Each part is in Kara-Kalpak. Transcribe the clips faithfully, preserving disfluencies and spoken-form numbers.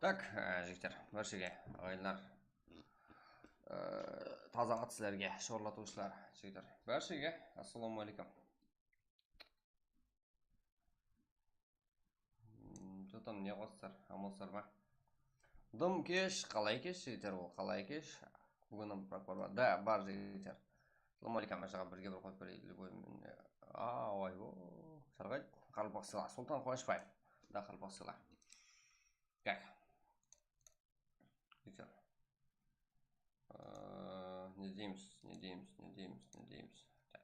Tak, e, jigitler, bárshege, aǵayinler, e, taza at sizlerge, shorlatıwshılar, jigitler, bárshege, assalamu aleykum. Hmm, что там, ne qılasızlar, amansızlar ma? Dım kesh, qalay kesh, jigitler, ol qalay kesh? Búgin bar bar, da, bar, jigitler. Assalamu aleykum, ajaǵa birge bir qoyıp bereyik, любой men, a, oy, o, sarǵayt, qaraqalpaq sıyla, Sultan Quwanıshbaev, da, qaraqalpaq sıyla. Так. Jigitler. Aa, ne deymiz, ne deymiz, ne deymiz, ne deymiz? Tak.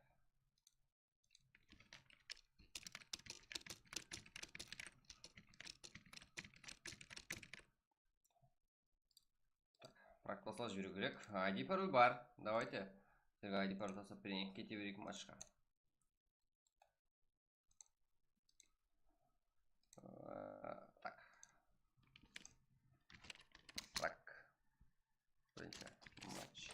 Praktaslar júriw kerek. I D parol bar. Давайте. Sizlerge I D parol taslap bereyin. Kete bereyik matchqa. Ee, tak. Tak. Birinshi match.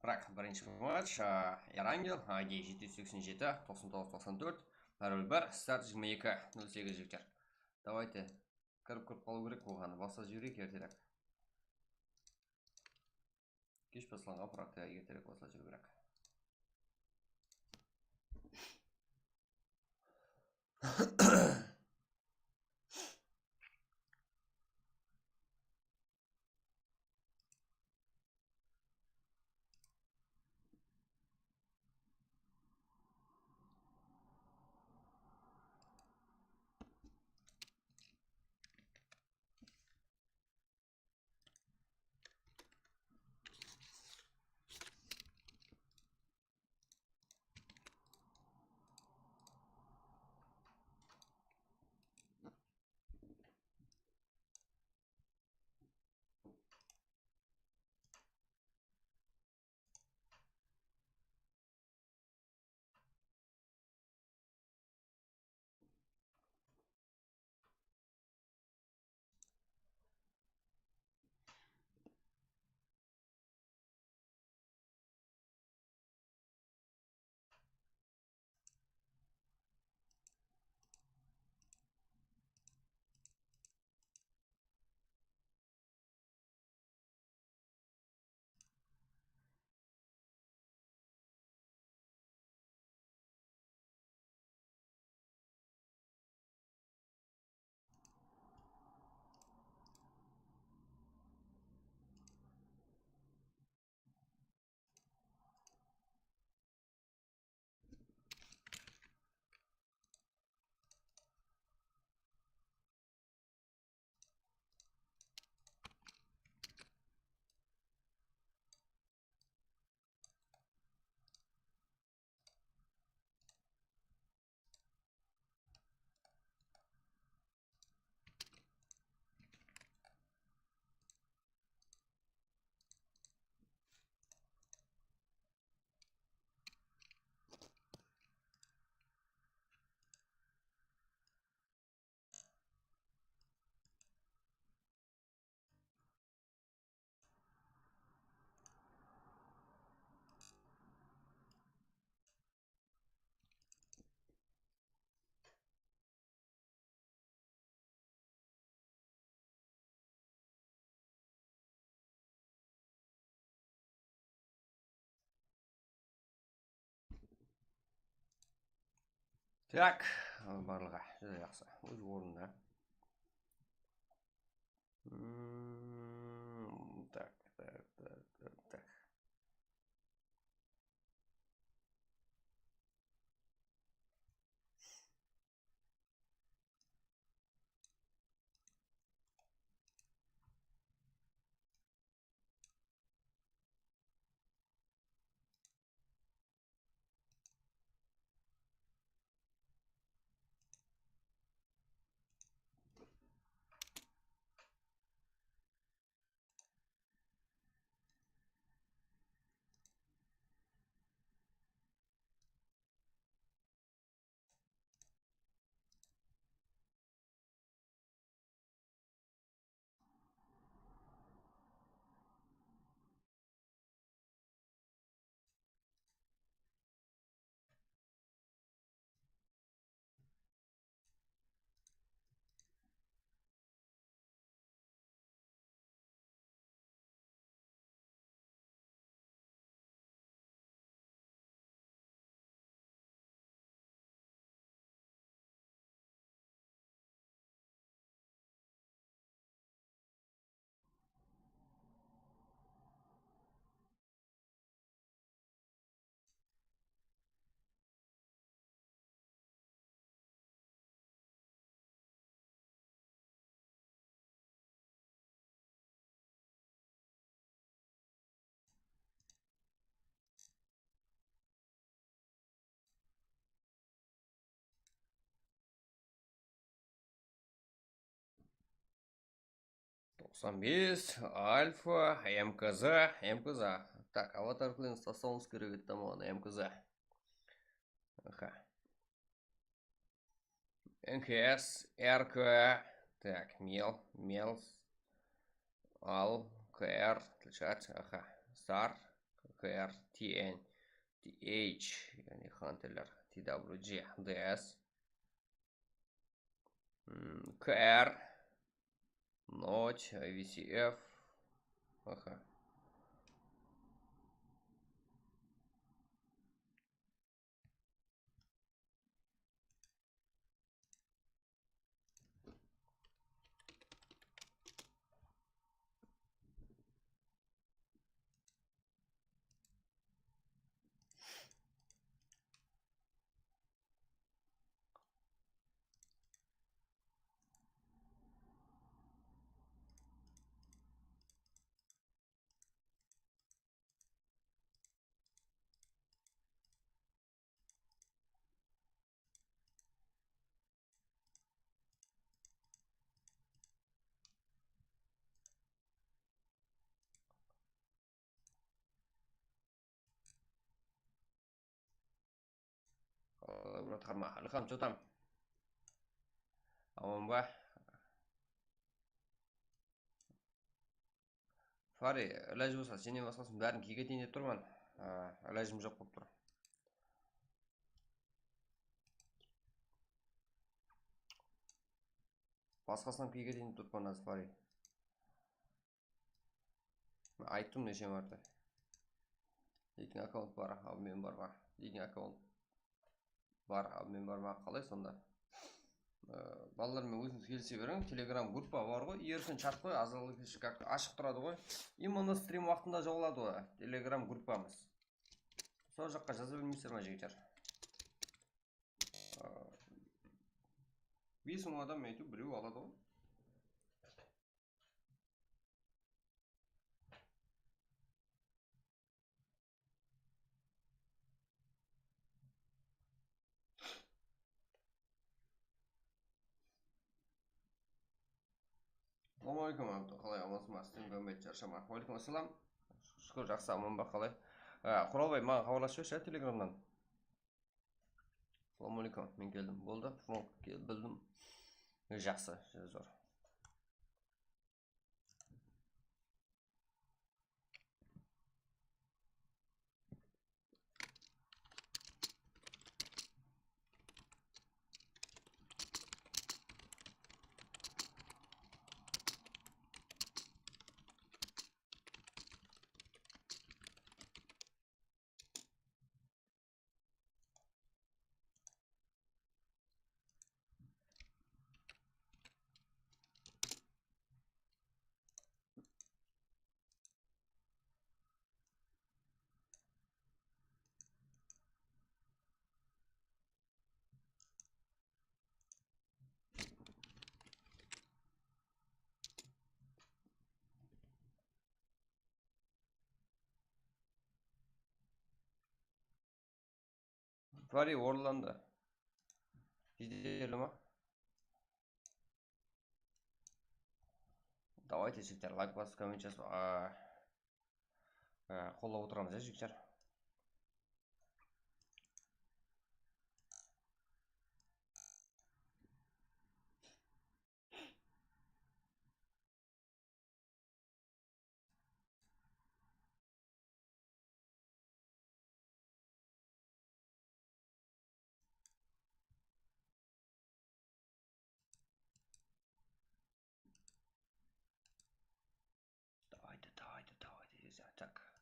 Rak, birinshi match, a, Erangel, I D jeti júz seksen jeti, toqsan toǵız, toqsan tórt, parol bar, start jigirma eki nol segiz, jigitler. Давайте, kirip, kirip qalıw kerek bolǵanı, baslap jibereyik erterek. Kesh baslanǵan praktika erterek baslap jibereyin. Tak, barlıǵı júdá jaqsı. Óz ornında. Hmm, tak, tak, tak, tak, tak. Toqsan bes, alfa, M K Z, M K Z. Tak, avatar kılın taslawımız kerek edi, tamam, M K Z. Aha. N K S, R K, tak, mel, mel, al, K R, тлычат, aha, star, K R, T N, T H, yaǵnıy hunterler, T W G, D S, mm, K R, not, V C F, aha. Murat Qarma, Alixan, что там? Aman ba? Fari, ilajı bolsa, sennen basqasın bárin kiyik eteyin dep turman. A, ilajım joq bolıp tur. Basqasınan kiyik eteyin dep turman házir, Fari. Men ayttım neshe márte. Deytin akkaunt bar, al men barma. Deytin akkaunt bar, al men barma. Qalay sonda? Ee, balalar menen ózińiz kelise beriń. Telegram gruppa bar ǵoy, erkin chat ǵoy, azannan keshke ashıq turadı ǵoy. I mına strim waqtında jawıladı ǵoy, Telegram gruppamız. Sol jaqqa jaza bilmeysizler ma, jigitler? Ee, bes mıń adam, áytewir, birew aladı ǵoy. Assalamu aleykum, Abdu. Qalay, amansız ba? Stream kórmeydi, sharshama. Wa aleykum assalam. Shúkir, jaqsı, aman ba, qalay? Á, Quralbay, maǵan xabarlasıp jibershi, Telegramnan. Assalamu aleykum, men keldim. Boldı, front kel-, bildim. Jaqsı, zor. Fari orlandı. Jederli ma? Давайте, jigitler, layk basıp, komment jazıp, a, a, qollap otıramız, ya, jigitler. Давайте, давайте, давайте, так.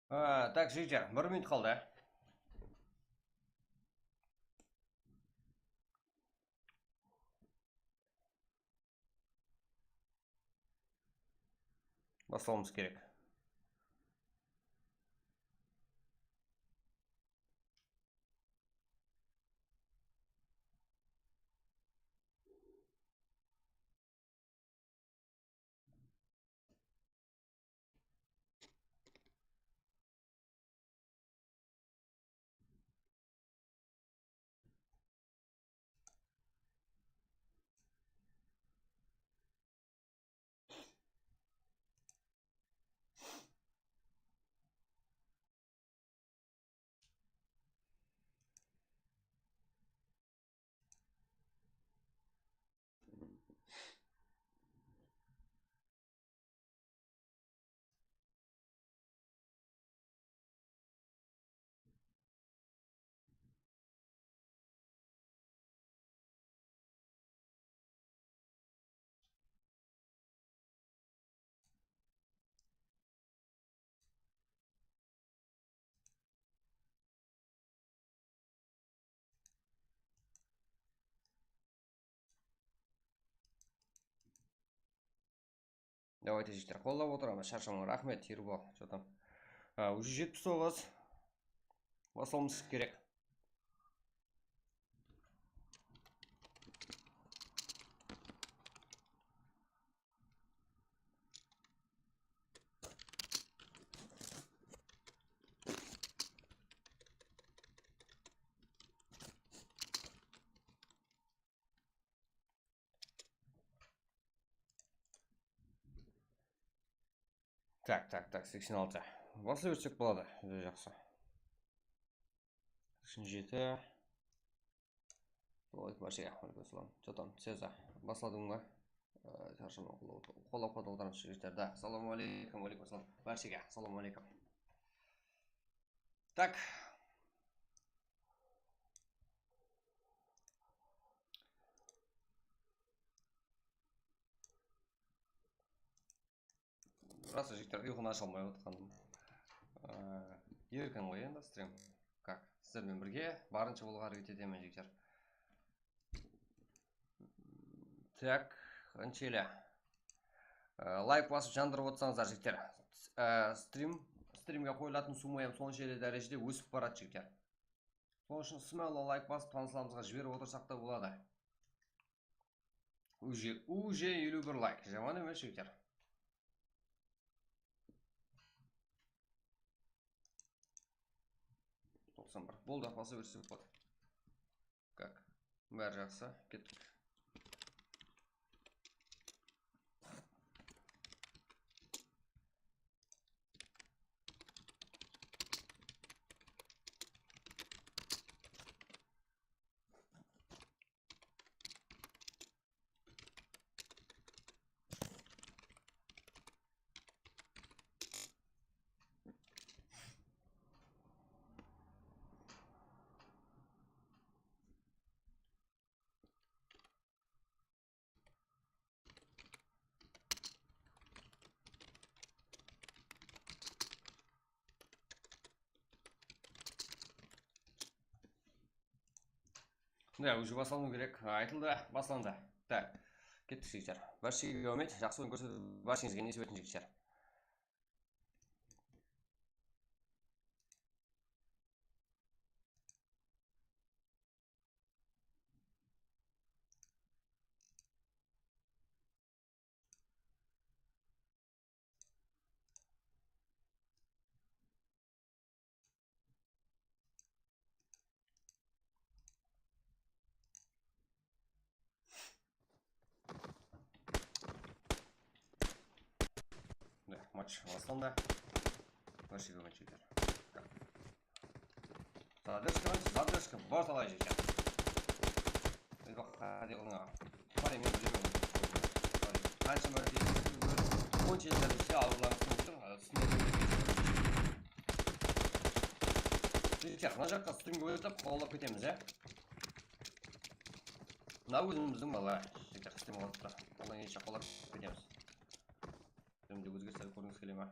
Ha, tak, jigitler, bir minut qaldı, ya. Baslawımız kerek. Давайте, jigitler, qollap otıramız, sharshamań. Raxmet, Erbol, что там? A, уже jetpis toǵız. Baslawımız kerek. Tak, tak, tak, seksen altı. Baslay bersek boladı. Júdá jaqsı. Seksen jeti. Assalamu aleykum, bárshege. Aleykum assalam. Что там, Seza? Basladıń ba? Ee, sharshamań, qollap, qollap otıramız, jigitler. Da, assalamu aleykum, aleykum assalam. Bárshege, assalamu aleykum. Tak. Rasta, jigitler, uyqını asha almay otırǵanım. Ee, erkin ǵoy endi, stream. Kak, sizler menen birge barınsha bolıwǵa háreket etemen, jigitler. Tak, qanshelli. Ee, layk basıp jandırıp otsańızlar, jigitler. Ee, stream, streamge qoyılatın summa hám sonshelli dárejede ósip baradı, jigitler. Sonıń ushın smaylı layk basıp, tanıslarımızǵa jiberip otırsaq ta boladı. Уже, уже eliw bir layk. Jaman emes, jigitler. Toqsan bir. Boldı, basa bersek boladı. Kak. Bári jaqsı. Kettik. Ya, уже baslanıw kerek. Aytıldı, baslandı. Tak, kettik, jigitler. Bárshege áwmet, jaqsı oyın kórsetip, bársheńizge nesip etsin, jigitler. Mine, match baslandı. Qarshıǵa match eter. Zadrjka, zadrjka, bor talay jeter. Endi baq, qáde qılıń aǵa. Qare, men bilemen. Qansha márte onsha márte awırlanıp turıp tur, túsine bermeydi. Jeter, mına jaqqa streamge oynatıp, qollap ketemiz, ya. Mına ózimizdiń bala, jeter, stream alıp tur. Onnan keyinshi qollap ketemiz. Streamde ózgerisler kórgińiz kele ma?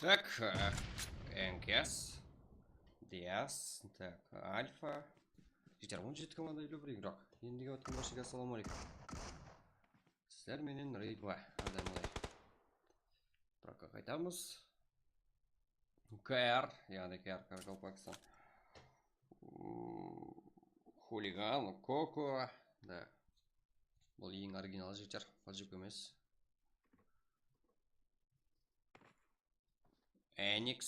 Tak, e, N K S, Dias, tak, Alfa. Jigitler, on jeti komanda, elli bir igrok. Endigi otqan barshege assalawma aleykum. Sizler menen reyd ba, adamlar. Bırakqa qaytamız. K R, yaǵnıy K R, Qaraqalpaqstan. Mm, Xuligan, Koko. Da. Bul eń original jigitler, fajip emes. Enix.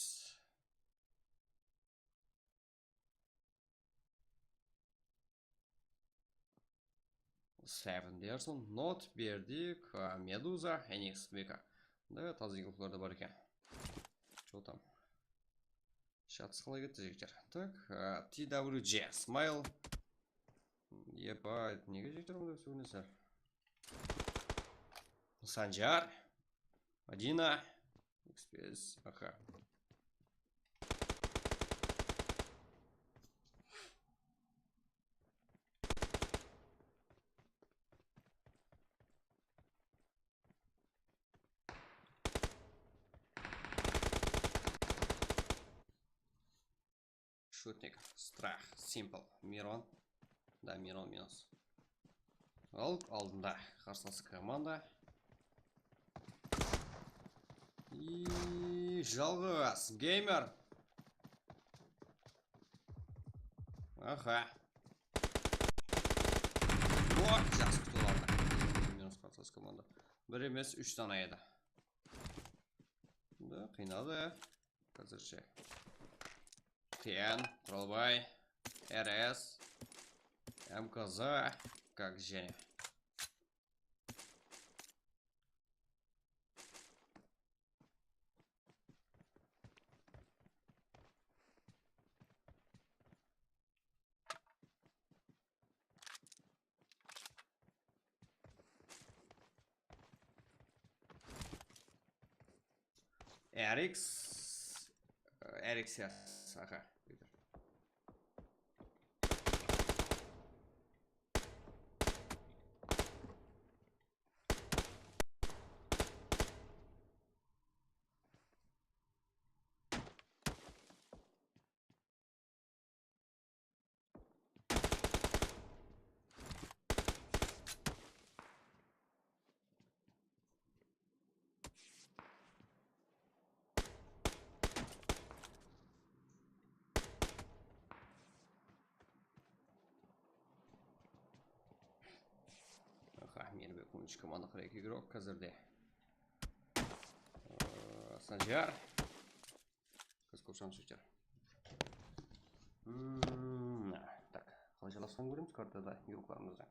Seven Derson, Not, Berdik, a, Meduza, Enix, Meka. Da, taza igroklar da bar eken. Что там? Shatsı qalay ketti, jigitler? Tak, a, T W J, Smile. Eba, nege jigitler bunday sóyleser? Sanjar, Madina, X P S, A K. Шутник, Страх, Simple, Miron. Da, Miron minus. Al, aldında qarsalıs komanda. I, jalǵız, Geymer. Aha. Oh, jaqsı kutıp aldı. Minus qarsalıs komanda. Bir emes, úsh dana edi. Da, qıynadı. Házirshe. T N, Quralbay, R S, M K Z, как же. R X, R X S, aha. Aha, meni bir on úsh komanda qırq eki igrok házirde. Ee, Sanjar. Biz kóp shans shúter. Hmm, tak, qalay jalasqanın kóremiz kartada igroklarımızdı.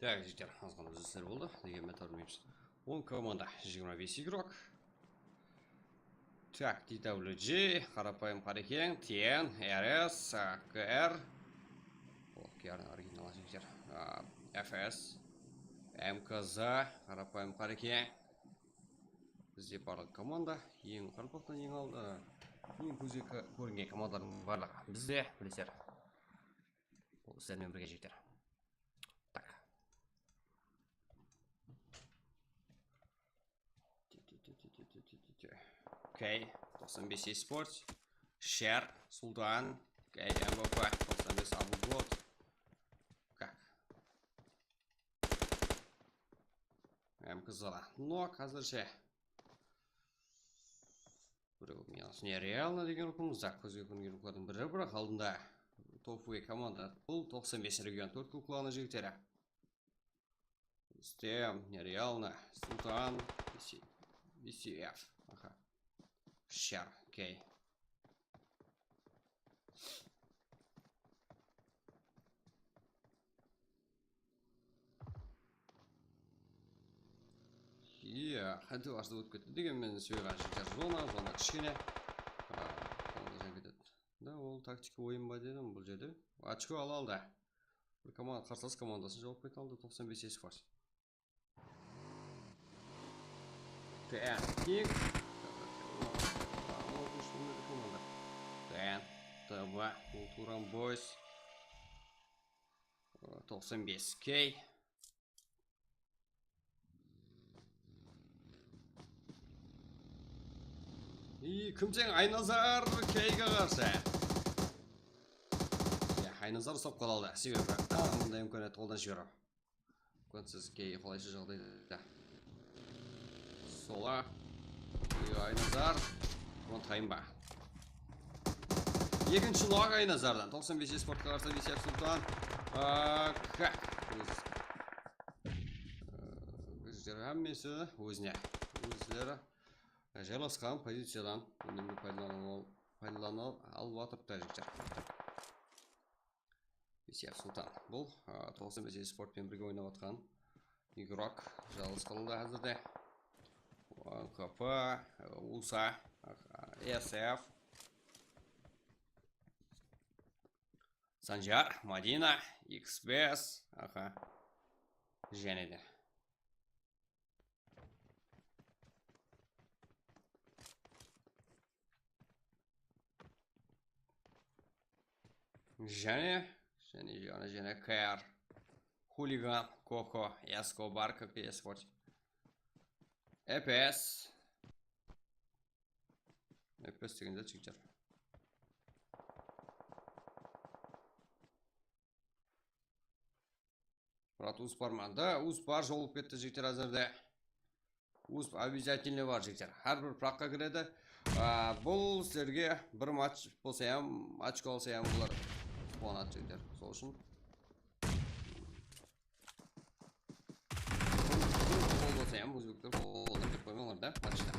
Tak, jigitler, azǵana úzilisler boldı. Degen menen tawırmaymız. On komanda, jigirma bes igrok. Tak, D W G, Qarapayım Qarekeń, T N, R S, K R. O, K R original jigitler. A, F S, M K Z, Qarapayım Qarekeń. Bizde barlıq komanda, eń qaraqalpaqtan eń al-, eń kózge ko-, kóringen komandalardıń barlıǵı bizde, bilesizler. Bul sizler menen birge jigitler. Tak. Okey, toqsan bes eSports, Sher, Sultan, okey, M V P, toqsan bes Abugod. Kak. M K Z da nok házirshe. Birew minus Nerealno degen ruwxımız, kózge kóringen ruwxlardıń biri, biraq aldında top komanda. Bul toqsan bes region tórt klub qulaǵanı jigitleri. Stem, Nerealno, Sultan, B C, B C F. Aha. Shar, okey. Iya, qántep ashılıp ótip ketti. Degen menen sóygen jigitler zona, zona kishkene. A, zona jan ketedi. Da, ol taktika oyın ba dedim bul jerde. Ochko ala aldı. Bir komanda, qarsalas komandasın jawıp kete aldı, toqsan bes eSports. T N King. T N, T B, Kulturan Boys. Toqsan bes K. I, kimseń, Aynazar, K-ge qarsı. Ya, Aynazar uslap qala aldı. Sebebi, a, bunday imkaniyat qoldan jiberiw. Kónsiz K qolaysız jaǵdayda. Sola. Ey, Aynazar. Bunı tayınba. Ekinshi nok Aynazardan. Toqsan bes eSportqa qarsı Visyak Sultan. A, kak. Óz-, e, bizler hámmesi ózine. Ózleri jaylasqan poziciyadan únimli paydalanıp al-, paydalanıp alıp atırıptı, jigitler. Visyak Sultan. Bul, a, toqsan bes eSport penen birge oynap atqan igrok, jalǵız qaldı házirde. K P, U S A, S F. Sanjar, Madina, X bes, aha. Jáne de. Jáne, jáne, jáne, jáne, K R, Xuligan, Koko, Eskobar, K P S Sports. E P S. E P S degende jigitler. Murat, Uspar ma? Da, Uspar jolıp ketti, jigitler, házirde. Usp обязательно bar, jigitler. Hár bir praqqa kiredi. A, bul sizlerge bir match bolsa hám, ochko alsa hám bular quwanadı, jigitler. Sol ushın. Gol bolsa hám, ózbekler goldan dep qoymańlar da, matchta.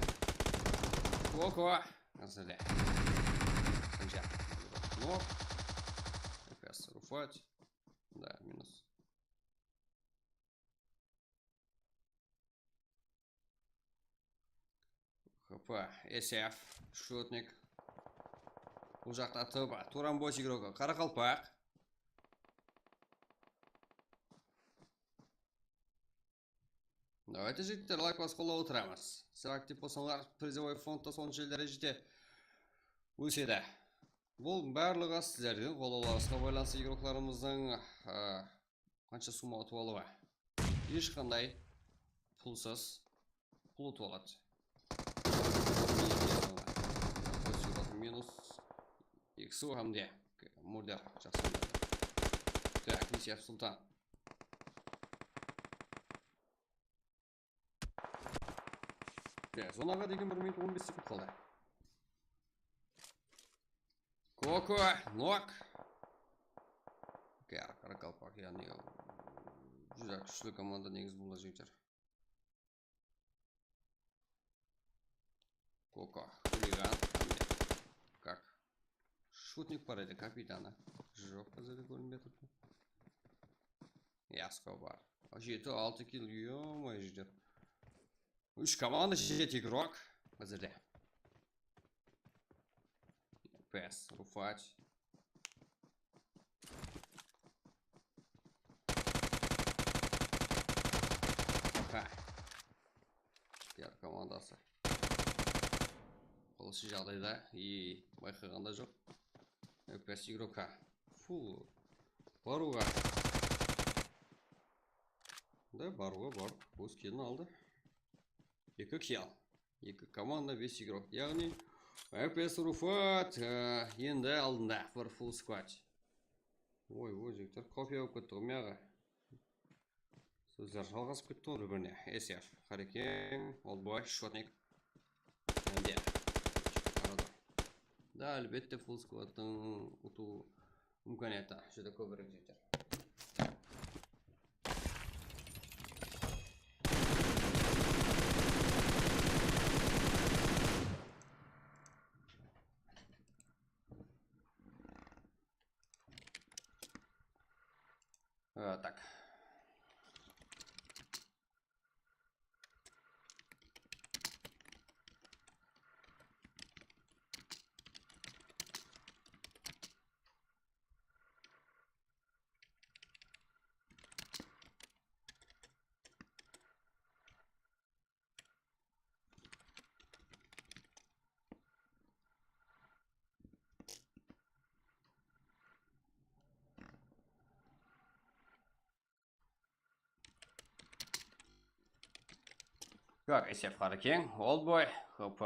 Koko, házirde. Sanjar. Nok. F S Rufat. Da, minus. Hopa, S F, Shotnik. Bul jaqta T B, Turan Boys igroki, qaraqalpaq. Давайте, jigitler, layk basıp qollap otıramız. Sizler aktiv bolsańlar, prizovoy fond da sonshelli dárejede ósedi. Bul barlıǵı sizlerdiń qollawlarıńızǵa baylanıslı igroklarımızdıń, a, qansha summa utıp alıwı. Hesh qanday pulsız pul utıp aladı. Minus X U hám de Murder, jaqsı. Tak, Visyak Sultan. Ya, zonaǵa degen bir minut on bes sekund qaldı. Koko, nok. Kar, Qaraqalpaq, yaǵnıy, júdá kúshli komanda negizi bunda, jigitler. Koko, Xuligan, kak. Shutnik bar edi, kapitanı. Joq, bizde kórinbey turıptı. Eskobar. Jeti, altı kill, ё-моё, jigitler. Úsh komanda, jeti igrok házirde. Pes, Rufat. Ha. Diğer komandası. Qılıshı jaǵdayda, и bayqaǵanda joq. Pes igrok. Full. Barıwǵa. Da barıwǵa bar. Óz killin aldı. Eki kill. Eki komanda, bes igrok. Yaǵnıy, F P S Rufat, e, endi aldında bir full squad. Oy, oy, jigitler, kopiya bolıp ketti ǵoy mınaǵa. Sózler jalǵasıp ketti ǵoy bir-birine. S F, Qarekeń, Oldboy, Shotnik. Endi arada. Da, álbette, full squadtıń utıw imkaniyatı júdá kóbirek, jigitler. Э, так. Так, S F Qarekeń, Oldboy, H P,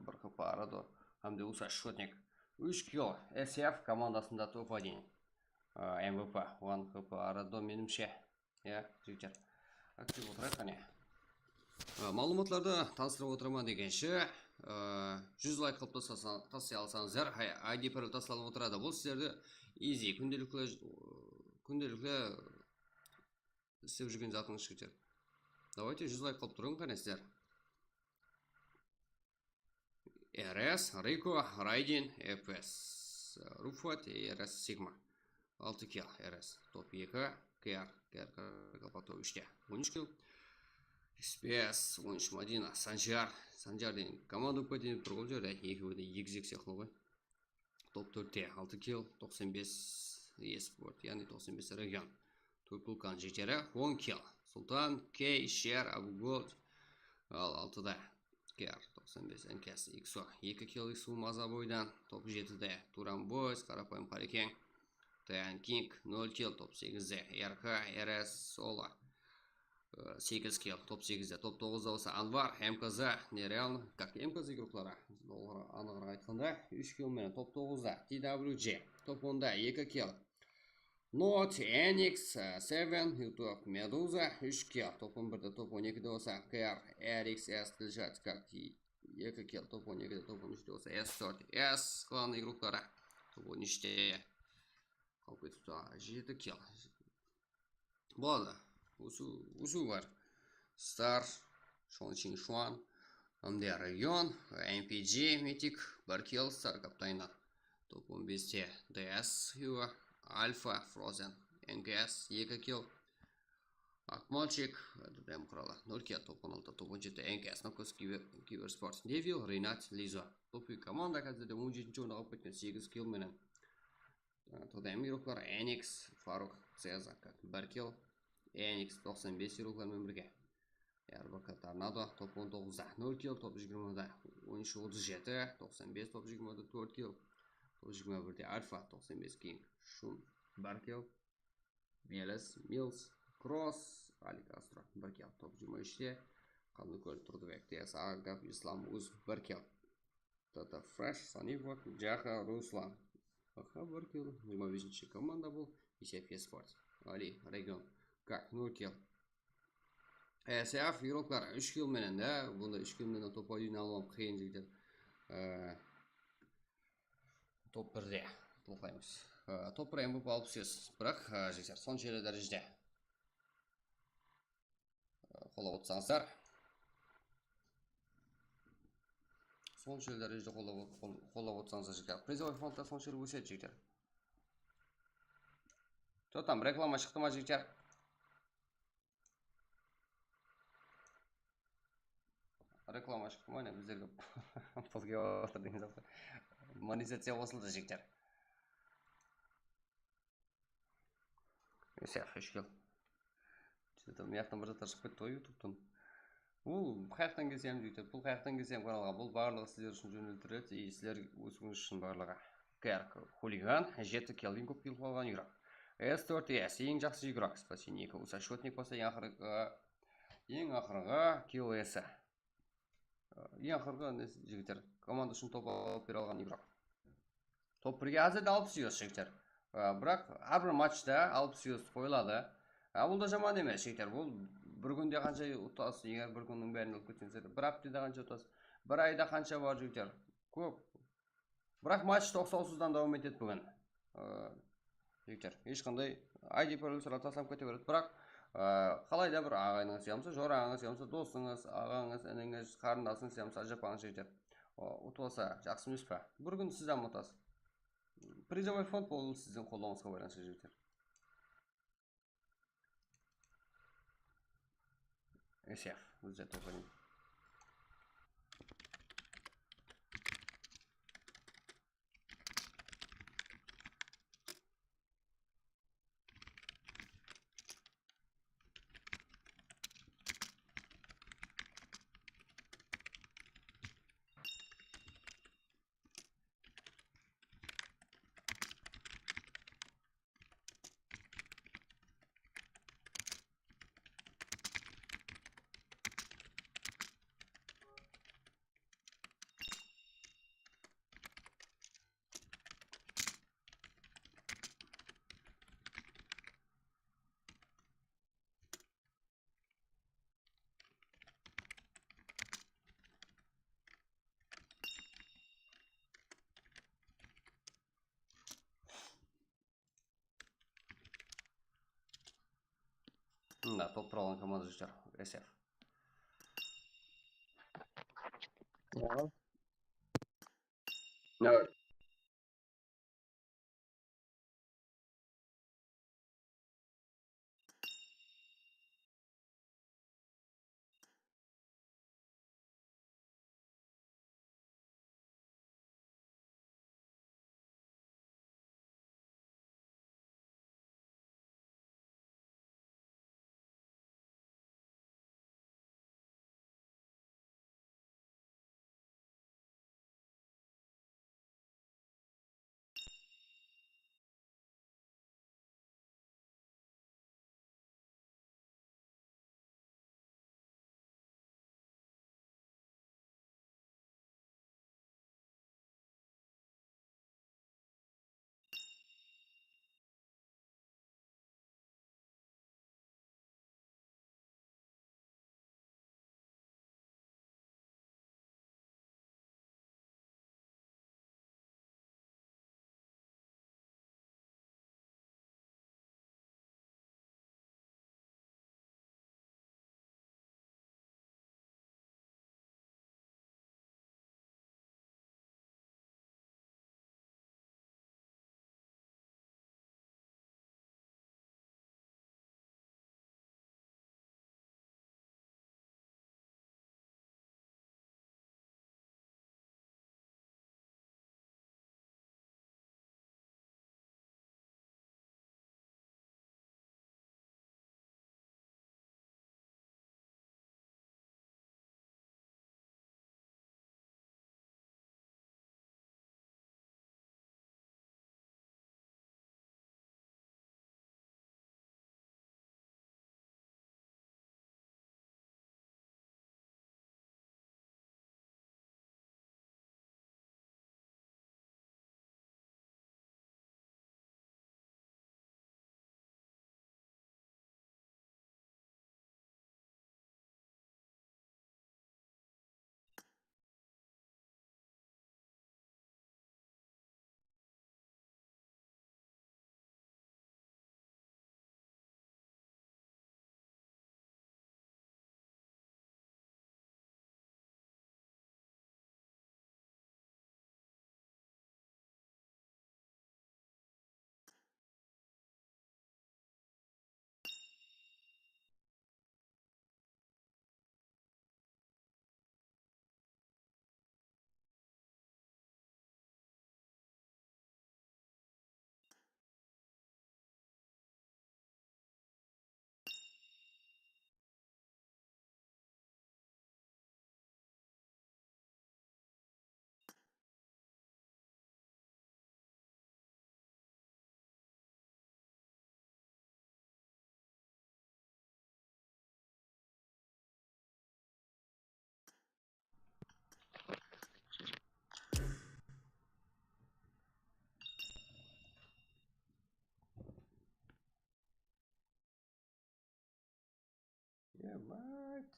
bir H P Arado, hám de Usa Shotnik. Úsh kill, S F komandasında top один. A, M V P, one H P Arado, menimshe. Ya, jigitler. Aktiv otırayıq, qáne. A, maǵlıwmatlardı tanıstırıp otıraman degenshe, a, júz layk qılıp taslasa-, taslay alsańızlar, hay, I D parol taslanıp otıradı. Bul sizlerdi easy, kúndelikli, kúndelikli islep júrgen zatıńız, jigitler. Давайте, júz layk qılıp turıń, qáne, sizler. R S, Riko, Raydin, F S, Rufat, R S, Sigma. Altı kill, R S. Top eki, K R, K R, Kalpatov úshte. On úsh kill. X P S, on úsh, Madina, Sanjar. Sanjar degen komanda bolıp keteyin, bir ol jerde, ekewi de X X sıyaqlı ǵoy. Top tórtte altı kill, toqsan bes esport, yaǵnıy toqsan bes region. Tórt vulkan jeteri, on kill. Sultan, Key, Sher, Abu Gold. Al, altıda K R, toqsan bes N K S, X O, eki kill, X O maza boydan. Top jetide Turan Boys, Qarapayım Qarekeń, Tayan King, nol kill. Top segizde R K, R S, Solo. Segiz kill, top segizde. Top toǵızda bolsa Anvar, M K Z, Nerealno, как M K Z igrokları, anıǵıraq aytqanda, úsh kill menen. Top toǵızda T W J, top onda eki kill. Not, Enix, Seven, YouTube, Meduza, úsh kill. Top on birde, top on ekide bolsa K R, R X S, Dilshad, как eki kill. Top on ekide, top on úshte bolsa S tórt S klanı igrokları. Top on úshte qalıp ketipti, jeti kill. Boladı. Usı, usı bar. Star, Shonching Shuan, M D Region, M P G, Mythic, bir kill, Star Kaptaynar. Top on beste D S, Hero, Alpha, Frozen, N K S, eki kill. Akmalchik, Rem Quralı, nol kill. Top on altı, top on jeti, N K S, Nokos, Kiber, Kibersport, Devil, Rinat, Lizo. Top eki komanda házirde on jetinshi orınǵa alıp ketken, segiz kill menen. Todayım igroklar Enix, Faruk, Cezar, как bir kill. Enix toqsan bes igroklar menen birge. R B K Tornado top on toǵızda nol kill, top jigirmada on úsh otız jeti, toqsan bes, top jigirmada tórt kill, top jigirma birde Alfa, toqsan bes King, Shun, bir kill, Melis, Mills, Cross, Alik Astro, bir kill, top jigirma úshte, Qanlıkól, Turdыбek, T S A, Gaf, Islam, Uz, bir kill. Tata Fresh, Sanifov, Jaxa, Ruslan. Aha, bir kill. Jigirma besinshi komanda bul. Esef Esport. Ali, Region. Kak, nol kill. Esef, igroklar, úsh kill menen de. Bunda úsh kill menen top oyın alıwım qıyın, jigitler. Ee, top birde. Toqtaymız. Ee, top bir M V P alpıs bes. Biraq, ee, jigitler, sonshelli dárejede qollap otsańızlar. Sonshelli dárejede qollap, qol-, qollap otsańızlar, jigitler. Prizovoy fondlar sonshelli ósedi, jigitler. Totam, reklama shıqtı ma, jigitler? reklama shıqtı ma, mine bizlerge pul kelip atır degen zat. Monetizaciya qosıldı, jigitler. Ese, xosh kel. Что-то mıyaqtan bir zatlar shıǵıp ketti ǵoy YouTubetan. Bul qayaqtan kelsem, jigitler, bul qayaqtan kelsem kanalǵa, bul barlıǵı sizler ushın jóneltiriledi, и sizler ózińiz ushın barlıǵı. Kerk, Xuligan, jeti Kelvin kóp kelip qalǵan igrok. S tórt S, eń jaqsı igrok, спасение eki, usa shotnik bolsa eń aqırǵı, eń aqırǵı K O S. Eń aqırǵı, ne, jigitler, komanda ushın top alıp bere alǵan igrok. Top birge házirde alpıs yuz, jigitler. Biraq hár bir matchta alpıs yuz qoyıladı. A, bul da jaman emes, jigitler. Bul bir kúnde qansha utası, eger bir kúnniń bárin alıp ketseńizler, bir háptede qansha utası, bir ayda qansha bar, jigitler. Kóp. Biraq match toqsawsızdan dawam etedi búgin. Jigitler, hesh qanday I D parolslar taslanıp kete beredi. Biraq, aa, qalayda bir aǵayınıńız yamsa, jorańız yamsa, dosıńız, aǵańız, inińiz, qarındasıńız yamsa, ájapańız, jigitler, o, utıp alsa, jaqsı emes pa? Bir kún siz hám utasız. Prizovoy fond bul siziń qollawıńızǵa baylanıslı, jigitler. S F, hújjat oqıyın. Mına, top pıralan komanda júr, S F. Ya. Ya.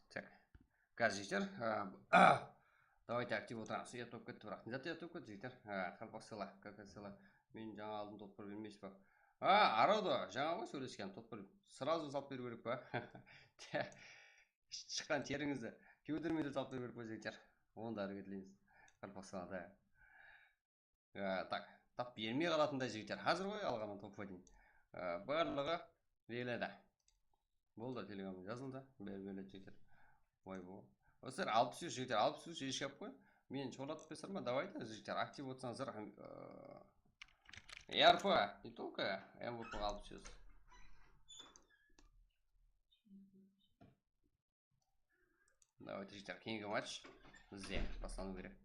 Так. Gaz jigitler. A, давайте aktiv otıramız. Uyat bolıp ketti, biraq. Ne zat uyat bolıp ketti, jigitler? A, qalpaq sıyla, kaka sıyla. Men jańa aldım, totpor bermeysiz ba? A, aradı, jańa ǵoy sóylesken, totpor srazı salıp beriw kerek pa? Shıqqan terińizdi kewdirmey de salıp beriw kerek pa, jigitler? Onda háreket etleymiz. Qalpaq sıyla da. Á, tak, tap bermey qalatınday jigitler. Házir ǵoy alǵanı toppa deyin. Á, barlıǵı belgiledi. Boldı, telegramda jazıldı. Beri belgiledi jigitler. Vay bo. Dostlar, alpıs úsh jigitler, alpıs úsh eshkap ǵoy. Men shorlatıp bersem ba, давайте, jigitler, aktiv otsańızlar. Á, R P, не только M V P alpıs úsh. Давайте, jigitler, keyingi match bizde baslanıw kerek.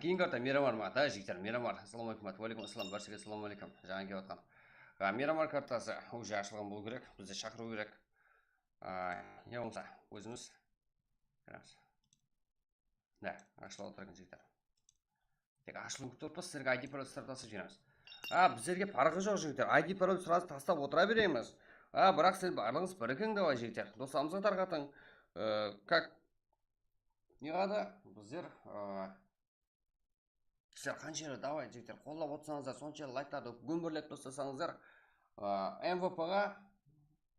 Keyingi karta Miramar ma? Da, jigitler, Miramar. Assalamu aleykum, wa aleykum assalam. Bárshege assalamu aleykum. Jańa kelip atqan. A, Miramar kartası уже ashılǵan bolıw kerek. Bizde shaqırıw kerek. A, ya bolmasa ózimiz kiremiz. Da, ashılıp atır eken, jigitler. Tek ashılıwın kútip otırmız, sizlerge I D parol sırtası jiberemiz. A, bizlerge parqı joq, jigitler. I D parol sırası taslap otıra beremiz. A, biraq sizler barlıǵıńız bir ekeńiz, давай, jigitler. Doslarımızǵa tarqatıń. E, как? Ne qada? Bizler, e, sizler qanshelli, давай, jigitler, qollap otırsańızlar, sonshelli layklardı gómberlep taslasańızlar, e, M V P ǵa,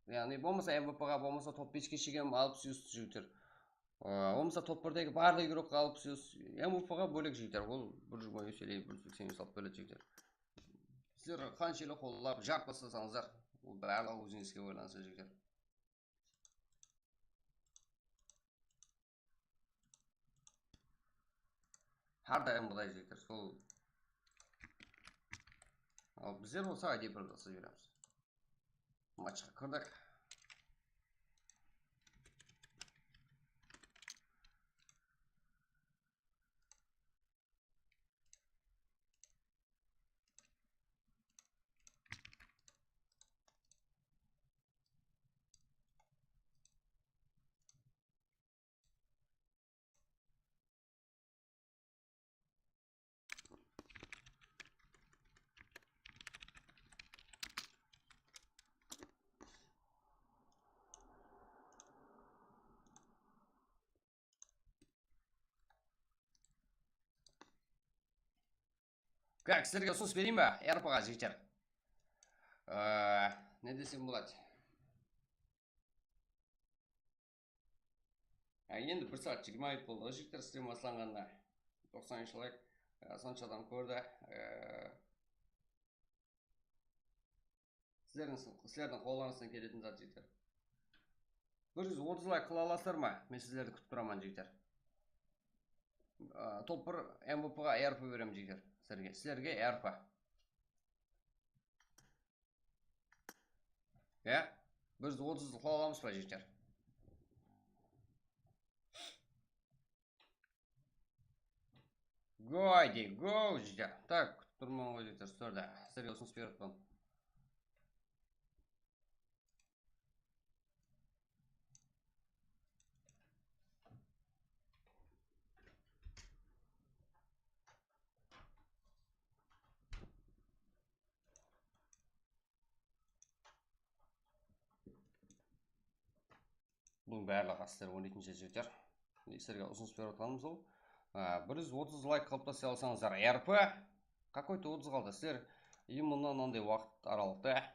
yaǵnıy, bolmasa M V P ǵa, bolmasa top beske shekem alpıs úsh jigitler. Aa, bolmasa top birdegi barlıq igrokqa alpıs úsh, M V P ǵa bólek jigitler, ol bir júz on úsh ele bir júz seksen úsh alıp keledi jigitler. Sizler qanshelli qollap, jarıp taslasańızlar, ol barlıǵı ózińizge baylanıslı jigitler. Hár dayım Quday jigitler, sol. Al bizler bolsa I D parol tasıp jiberemiz. Matchqa kirdik. Как, sizlerge usınıs bereyin ba? R P ǵa, jigitler. Ee, ne desem boladı? Ya, endi bir saat jigirma minut boldı ǵoy, jigitler, strim baslanǵanına. Toqsan úsh layk, e, sonsha adam kórdi. E, sizlerdiń, sizlerdiń qollarıńızdan keletin zat, jigitler. Bir júz otız layk qıla alasızlar ma? Men sizlerdi kútip turaman, jigitler. E, top bir M V P ǵa R P beremen, jigitler. Sizlerge, sizlerge R P. Ya, bir júz otız qıla alamız ba, jigitler? Go, ayde, go, jigitler. Tak, kútip turman ǵoy, jigitler, sizlerdi. Sizlerge usınıs berip atırman. Bunıń barlıǵı, sizler oynaysınshı jigitler. Sizlerge usınıs berip atqanımız ol. Á, bir júz otız layk qılıp taslay alsańızlar, R P. Какой-то otız qaldı. Sizler именно mınanday waqıt aralıqta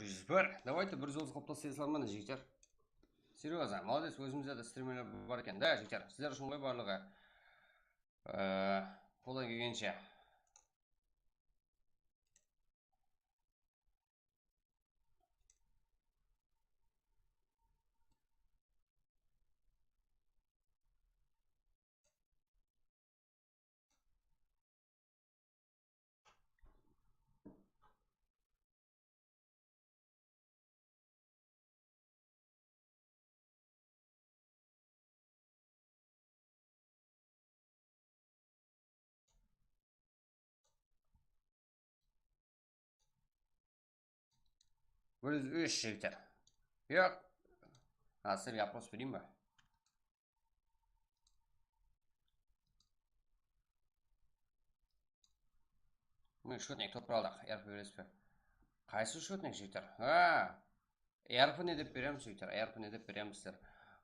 júz bir. Давайте bir júz otız qılıp taslaysalar, mine, jigitler. Серьёзно, молодец, ózimizde de strimerler bar eken da, jigitler. Sizler ushın ǵoy barlıǵı. Ee, qolay kelgenshe. Bir júz úsh, jigitler. Yoq. Ha, sizlerge oпрос bereyin be? Mine, счётник topıp aldıq, R P beresiz be? Qaysı счётник, jigitler? Ha, R P ne dep beremiz, jigitler? R P ne dep beremiz sizler?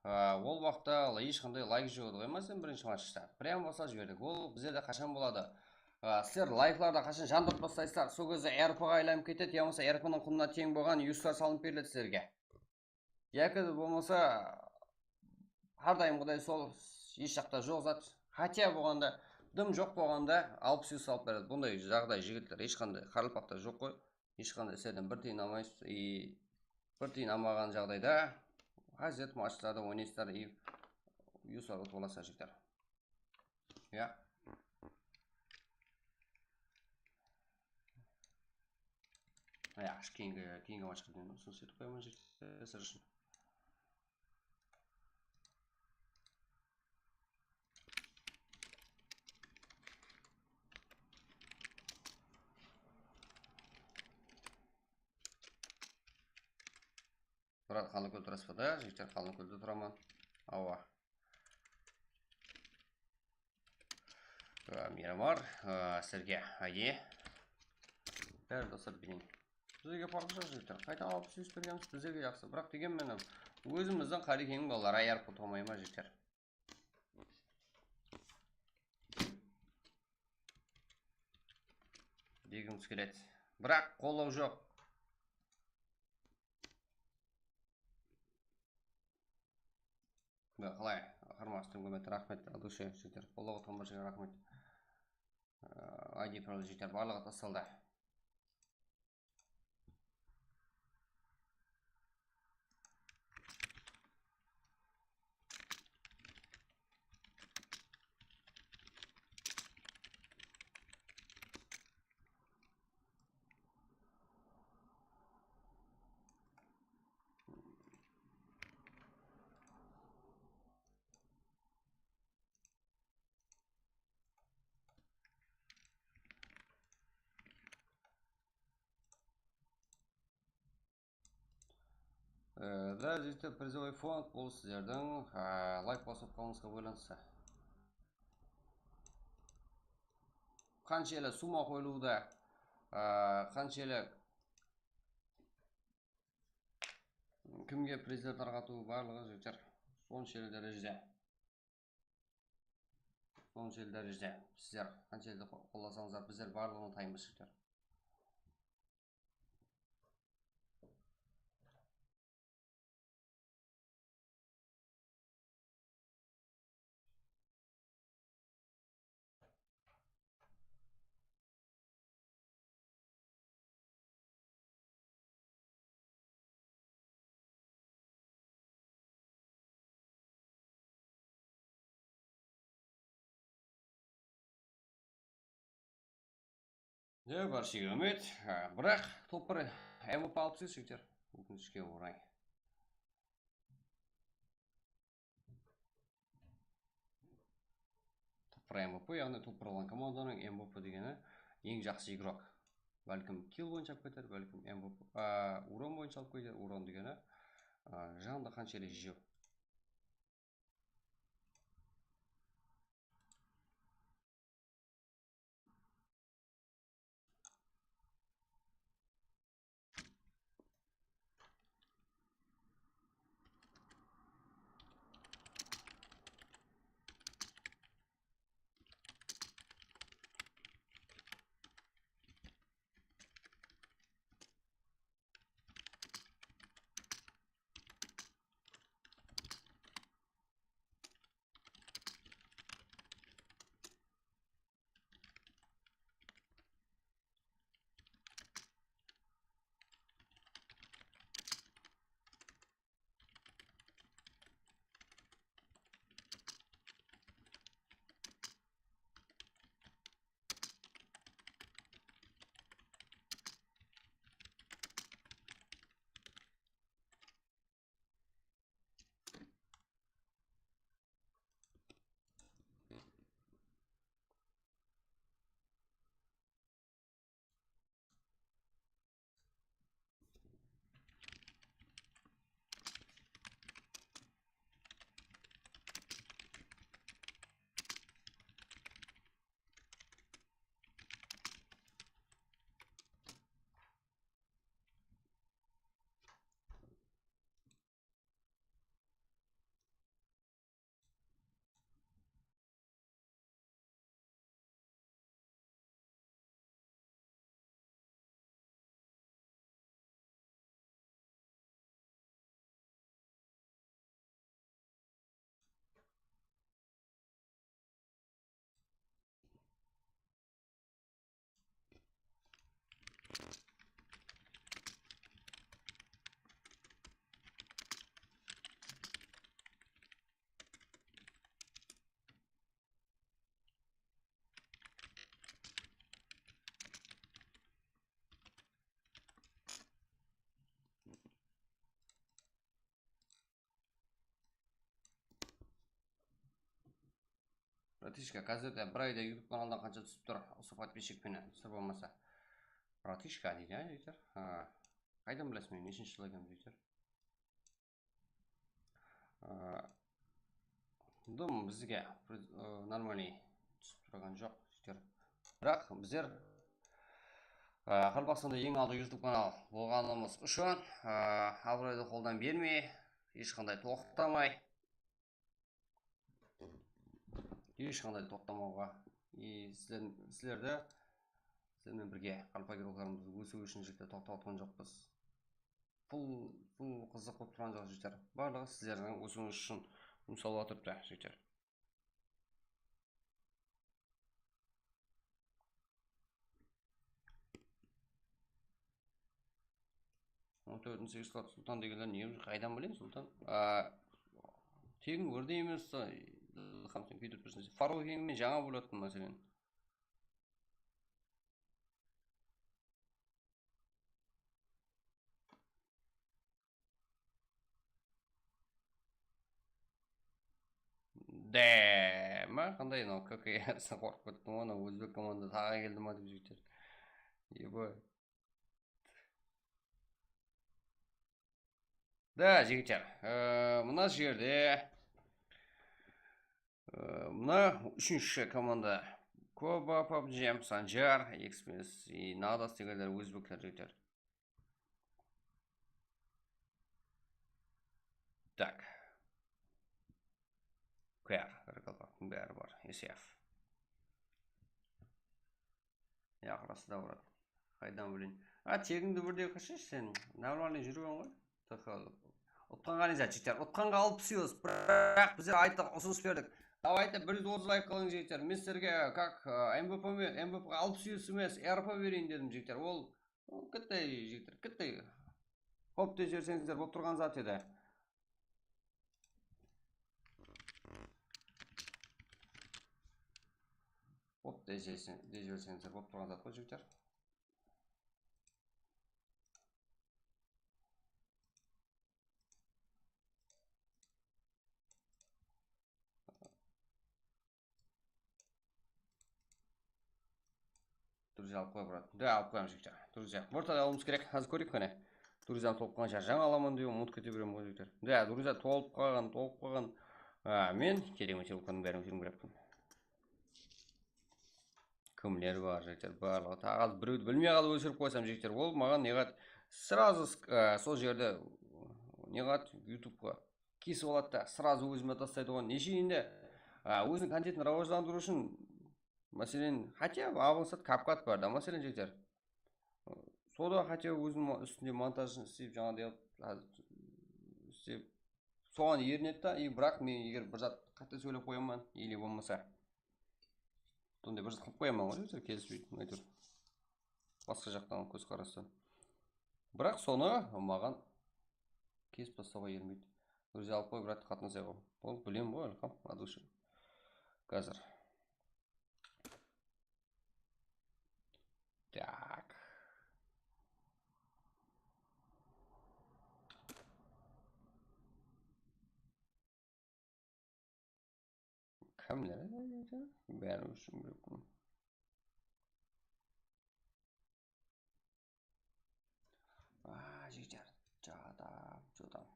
Ha, ol waqıtta hesh qanday layk joq edi ǵoy, sen birinshi matchta. Прям basqa jiberdik. Ol bizlerde qashan boladı? Ha, sizler layklardı qashan jandırıp baslaysızlar, sol gezde R P ǵa aylanıp ketedi, yamasa R P niń qunına teń bolǵan yuslar salınıp beriledi sizlerge. Yaki bolmasa, hár dayımǵıday sol hesh jaqta joq zat. Xatya bolǵanda, dım joq bolǵanda alpıs yus salıp beredi. Bunday jaǵday, jigitler, hesh qanday qaraqalpaqta joq ǵoy. Hesh qanday sizlerden bir tiyin almaysız. I bir tiyin almaǵan jaǵdayda háziret matchlarda oynaysızlar, i yuslarǵa utıp alasızlar, jigitler. Ya. Ya, keyingi, keyingi matchqa deyin usınıs etip qoyaman, jigitler, sizler ushın. Murat, Qanlıkólde turasız ba da? Jigitler, Qanlıkólde turaman. Awa. Á, Miramar, á, sizlerge áyde. Bári doslar, biliń. Bizlerge farqı joq, jigitler. Qayta alpıs yus bergenimiz bizlerge jaqsı. Biraq, degen menen, ózimizdiń Qarekeniń balaları ayarıp otırmay ma, jigitler? Degimiz keledi. Biraq, qollaw joq. Mına qalay, Qarmaqstıń kómeti, raxmet, Aldushe, jigitler, qollap otırǵan barshang'a raxmet. Ee, I D Pro, jigitler, barlıǵı tastaldı. Ee, da, jigitler, призовой фонд bul sizlerdiń, aa, layk basıp qalıwıńızǵa baylanıslı. Qanshelli summa qoyılıwda, aa, qanshelli kimge prizler tarqatıw, barlıǵı, jigitler, sonshelli dárejede. Sonshelli dárejede. Sizler qanshelli qo-, qollasańızlar, bizler barlıǵına tayınbız, jigitler. Ya, barshege úmit. Ha, biraq top bir M V P alıp túsesiz, jigitler. Ókinishke oray. Top bir M V P, yaǵnıy top bir alǵan komandanıń M V P degeni eń jaqsı igrok. Bálkim kill boyınsha alıp keter, bálkim M V P, a, uron boyınsha alıp keter, uron degeni, a, jandı qanshelli jew. Bratishka, házirde bir ayda YouTube kanaldan qansha túsip tur, usı podpischik penen, sır bolmasa. Bratishka deydi, ya, jigitler. Ha. Qaydan bilesiz meni neshinshi jıl ekenimdi, jigitler? Aa, dım bizge, e, normalnıy túsip turǵan joq, jigitler. Biraq bizler, e, Qaraqalpaqstanda eń aldı YouTube kanal bolǵanımız ushın, e, abıroydı qoldan bermey, hesh qanday toqtamay, hesh qanday toqtamawǵa, e, sizler, sizlerdi, sizler menen birge, qaraqalpaq urıqlarımızdı ósiwi ushın, jigitler, toqtap atqan joqpız. Pul, pul qızıq bolıp turǵan joq, jigitler. Barlıǵı sizlerdiń ósiwińiz ushın jumsalıp atırıptı, jigitler. On tórtinshi Sultan degenler ne, qaydan bileyin, Sultan? A, tegin bir de emes, Ilham, sen kúydirip tursın. Farol ekenin men jańa bilip atırman, máselen. De ma, qanday mınaw, K K S, qorqıp kettim, onı ózbek komanda taǵı keldi ma dep, jigitler. Eba. Da, jigitler, e, mına jerde, e, mına úshinshi komanda. Koba, PUBG, Sanjar, Express, e, Nadas degenler ózbekler, jigitler. Tak. Kúyar, qaraqalpaqtıń bári bar, S F. Yaqırası da uradı. Qaydan bileyin? A, tegińdi birdey qılshı, sen normalnıy júrgen ǵoy. T H. Utqanǵa ne zat, jigitler? Utqanǵa alpıs yuz. Biraq bizler ayttıq, usınıs berdik. Davayte, bir júz otız layk qılıń, jigitler. Men sizlerge, как, e, M V P me-, M V P alpıs yuz emes, R P bereyin dedim, jigitler. Ol, ol kittey, jigitler, kittey. Hop dep jiberseńizler, bolıp turǵan zat edi. Hop, dep jiberseńizler, bolıp turǵan zat ǵoy, jigitler. Друзья alıp qoya, brat. Da, alıp qoyamız, jigitler. Друзья. Ortada alıwımız kerek. Házir kóreyik, qáne. Друзья tolıp qalǵan shıǵar. Jańa alaman dep umıtıp kete beremen ǵoy, jigitler. Da, друзья tolıp qalǵan, tolıp qalǵan. A, men kerek emes, ulardıń bárin óshiriwim kerekpen. Kimler bar, jigitler? Barlıǵı. Taǵı birewdi bilmey qalıp óshirip qoysam, jigitler, ol maǵan ne qat сразу, a, sol jerde ne qat YouTubeqa kesip aladı da, сразу ózime taslaydı ǵoy. Neshe endi, a, óziniń kontentin rawajlandırıw ushın, máselen, хотя бы alıńsat CapCut bar da, máselen, jigitler. Soda хотя бы óziniń mo-, ústinde montajın islep, jańaday qılıp, házir islep, soǵan erinedi da, и biraq men eger bir zat qáte sóylep qoyaman, или bolmasa, sonday bir zat qılıp qoyaman ǵoy, jigitler, kelispeydi, áytewir. Basqa jaqtan kózqarastan. Biraq sonı maǵan kesip taslawǵa ermeydi. Ózi alıp qoy, brat, qatnasayıq ǵoy. Ol bilem ǵoy, Ilham, от души. Házir. Так. Kimler? Bári ushın bir kún. A, jigitler, jadam, jadam.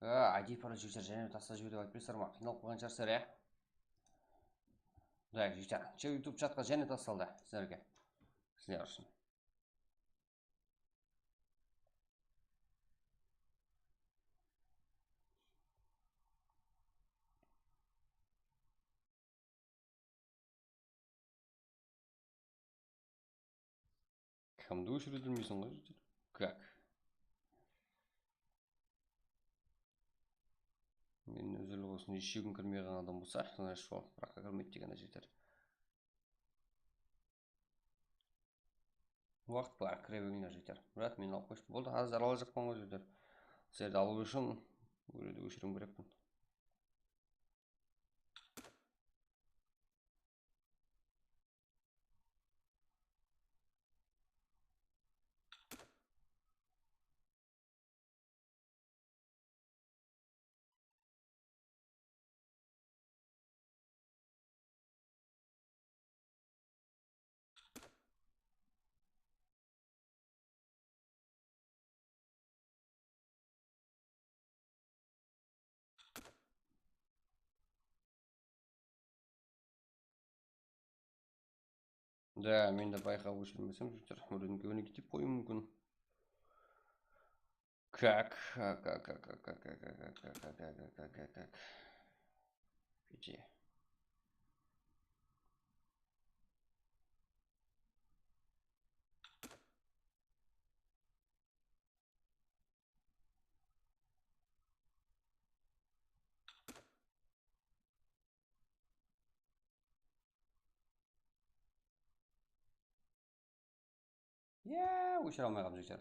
A, I D parol, jigitler, jáne tasla jiber dep aytıp turıpsızlar ma? Qıynalıp qalǵan shıǵarsızlar, ya? Da, jigitler, YouTube chatqa jáne taslandı sizlerge. Sizler ushın. Kimdi óshire bilmeyseń ǵoy, jigitler? Как? Men ózleri bolsın, eshegim kirmey qalǵan adam bolsa, значит, ol biraqqa kirmeydi degeni, jigitler. Waqıt bar, kire berińler, jigitler. Brat, meni alıp qoyshı. Boldı, házir alajaqpan ǵoy, jigitler. Sizlerdi alıw ushın óledi óshiriwim kerekpen. Да, men de bayqap óshirmesem, jigitler, óringe óne ketip qoyıwım múmkin. Как? Как, как, как. Pece. Ya, óshire almay qaldım, jigitler.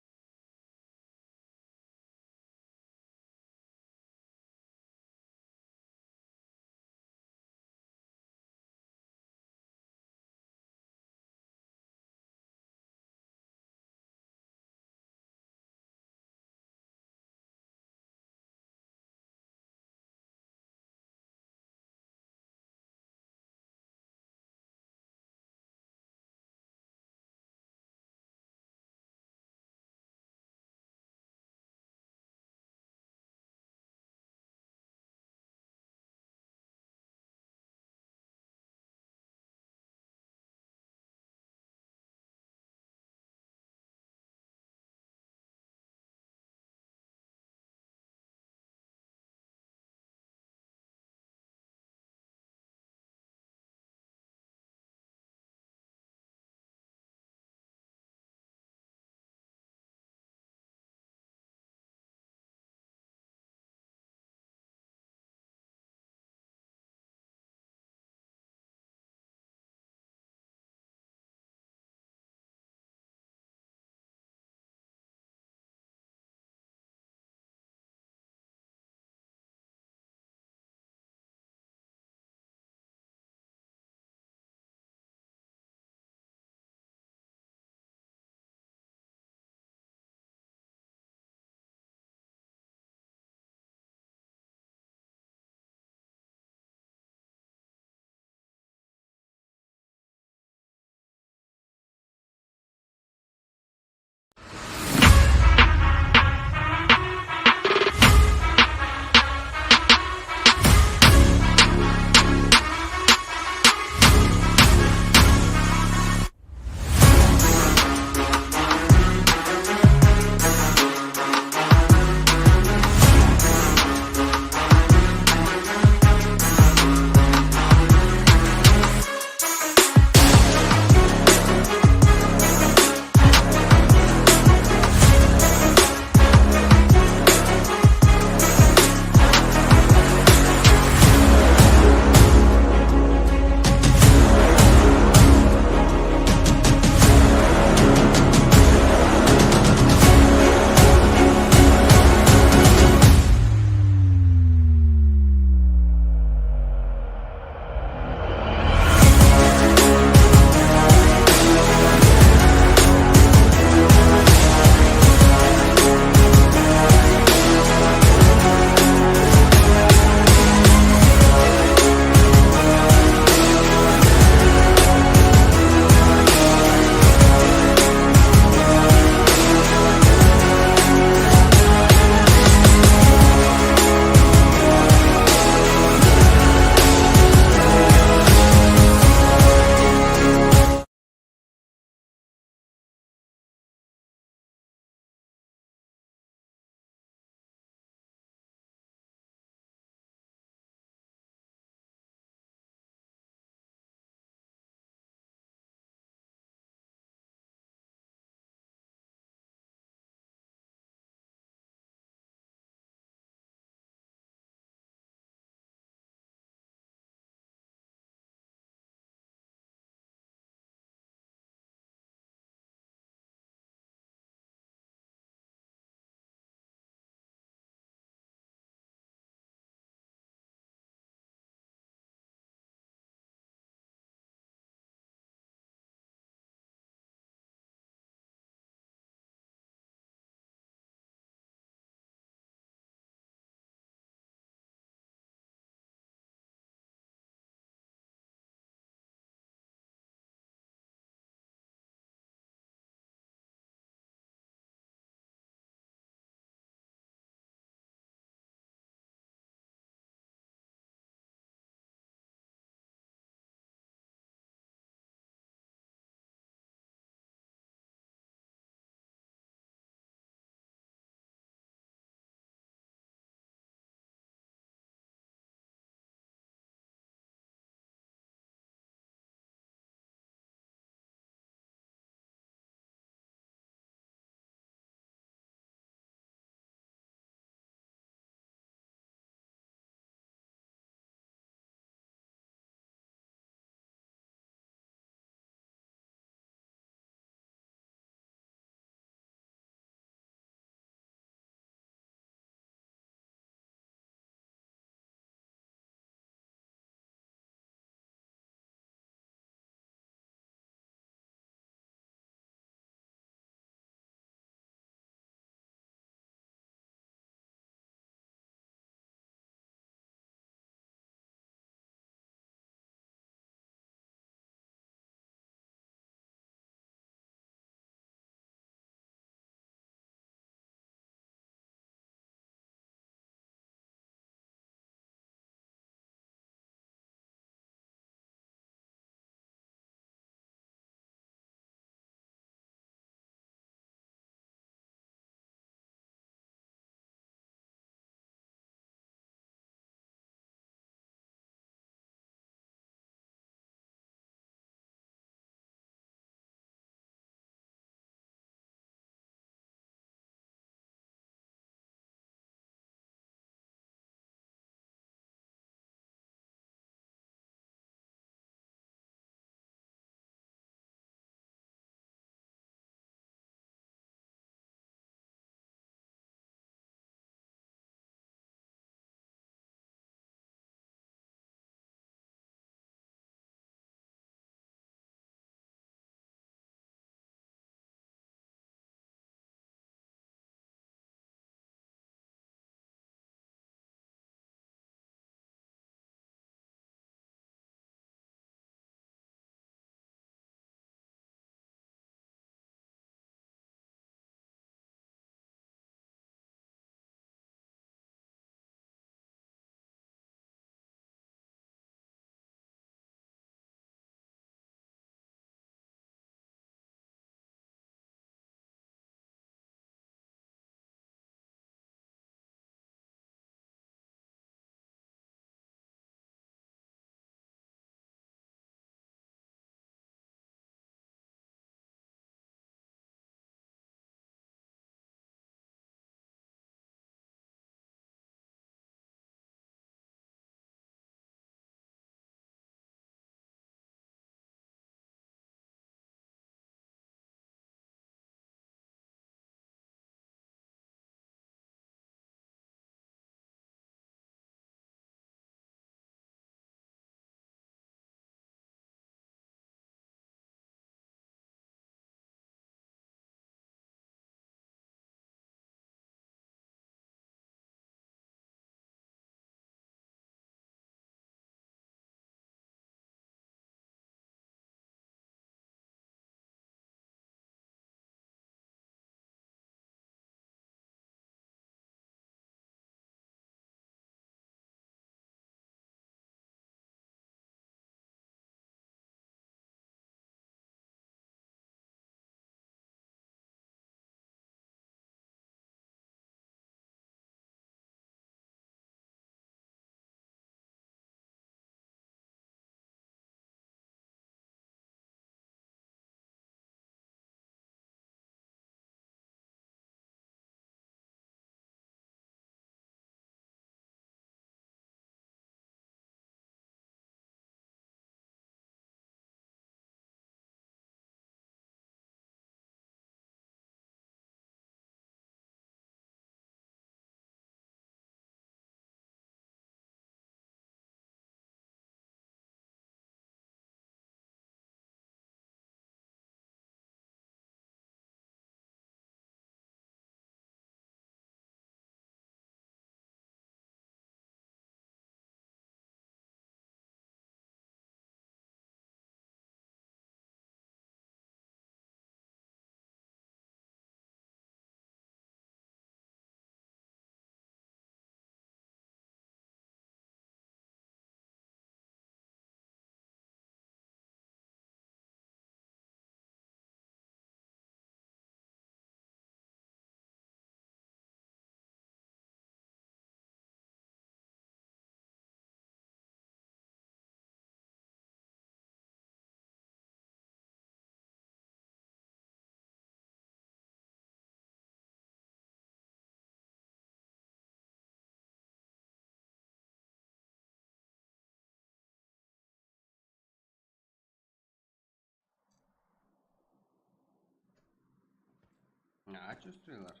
Чувствуйлар.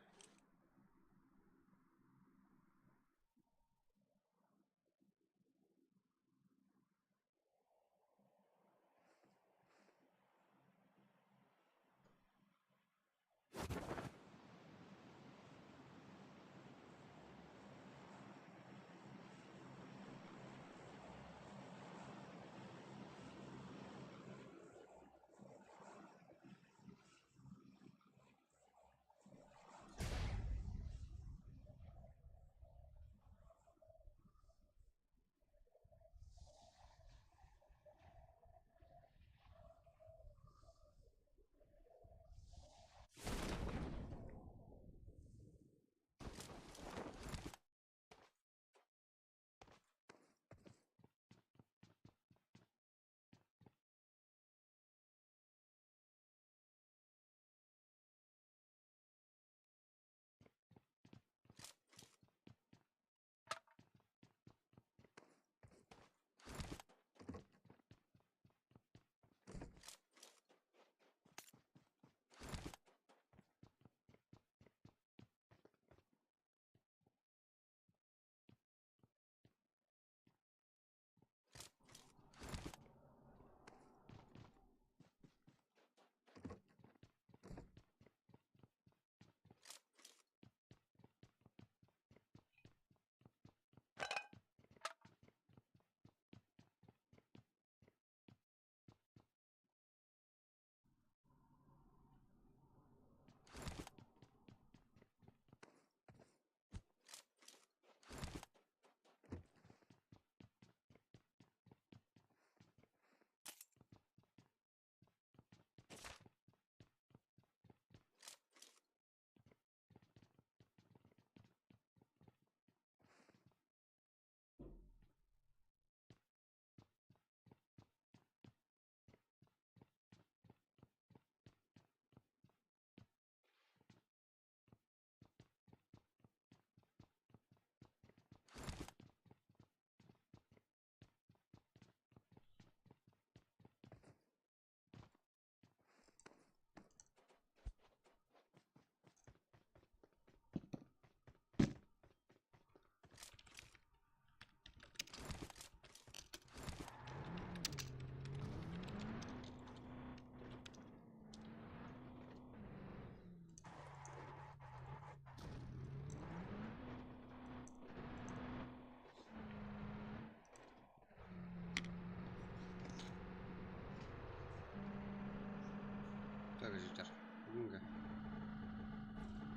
Так, jigitler, búgingi,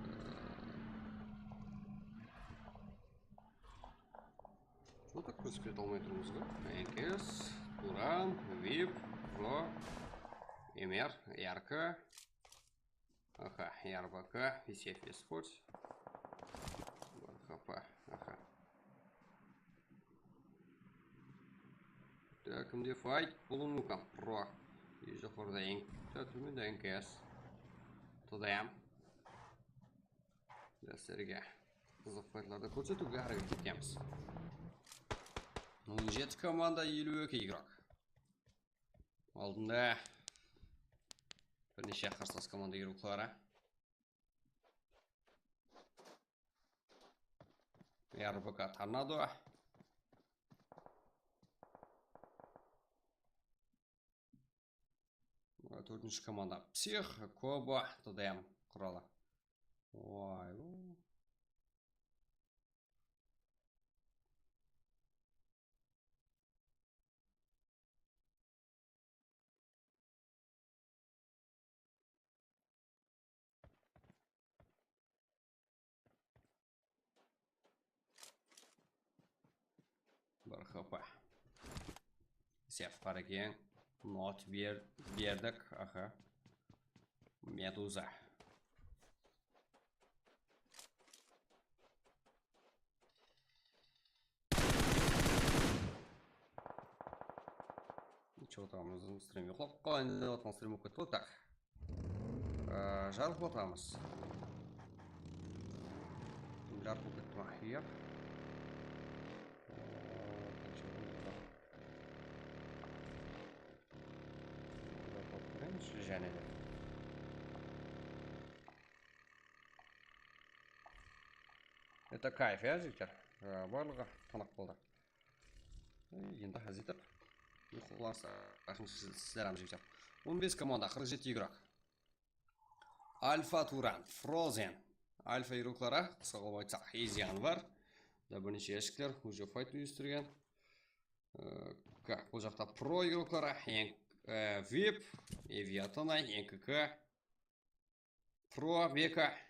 e, что-то kórsete almay turmız ǵoy. N K S, Turan, vip, Pro, M R, R K, aha, R B K, V C F Esports, B H P, aha. Так, kimde fight? Bul nuka Pro. Joqarıda N K S, tómende N K S. T D M. Sizlerge qızıq faytlardı kórsetiwge háreket etemiz. On jeti komanda, eliw eki igrok. Aldında bir neshe qarsılas komanda igrokları. R B K Tornado. Tórtinshi komanda Psix, Koba, T D M quralı. Vay, u. Bir H P. Sef bar eken. Not ber-, berdik. Aha. Meduza. Nechego turǵanımızdıń strim yoqlap qalay, endi otqan strim bolıp ketti ǵoy, tak. Ee, jarıq bolıp turǵanbız. Jarıq bolıp ketti ma? Iyap. Ee, qanshaydı? Jarıq bolıp turayınshı jáne de. Это кайф, ya, jigitler. Ee, barlıǵı tanaq boldı. Ee, endi házir etip, uyqılarsızlar, sizler hám, jigitler. On bes komanda, qırq jeti игрок. Alfa Turan, Frozen. Alfa игрокları, qısqa qılıp aytsaq, Ezian bar. Da bir neshe jashikler, уже fight úyestirgen. Ee, Kak, bul jaqta pro игрокları, N-, e, vip, Eviatana, N K K, pro, B K.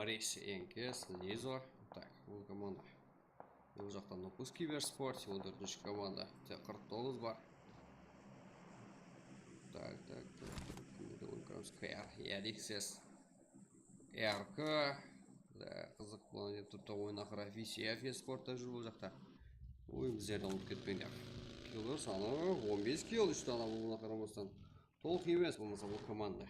Boris, Enkes, Lizo. Tak, bul komanda. Bul jaqta Nopus Kibersport, on dórtinshi komanda. Te qırq toǵız bar. Tak, tak, tak. Kimde oyın kuramız? K R, ya, Dixes. R K. Da, qızıq, planeta turta oyın aqırı. V C F esportta júr bul jaqta. Oy, bizlerden umıtıp ketpeńler. Killer sanı on bes kill, úsh dana bolǵanına qaramastan. Tolıq emes bolmasa bul komanda.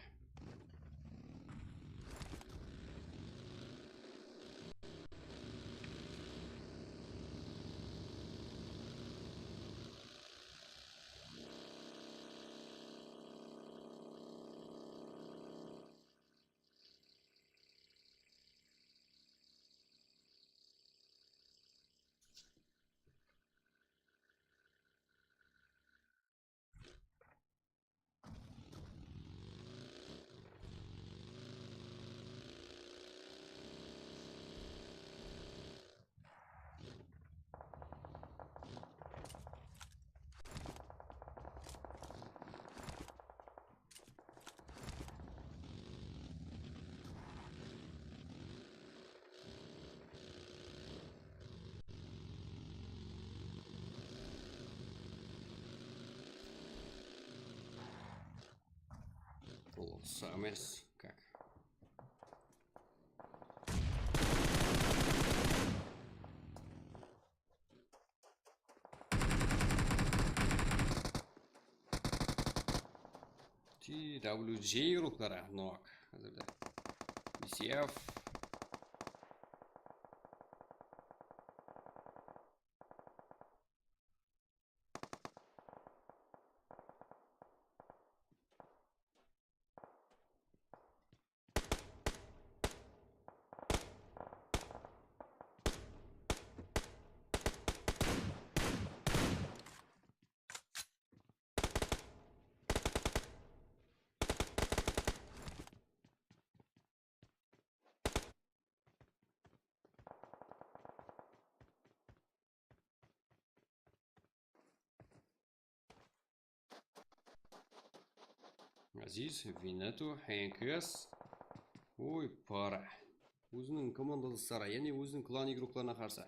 Bul uqsa emes, как? T W J igrokları, nok, házirde. B C F. Aziz, Vinatu, N K S. Oy, para. Óziniń komandadasları, yaǵnıy óziniń klan igroklarına qarsı.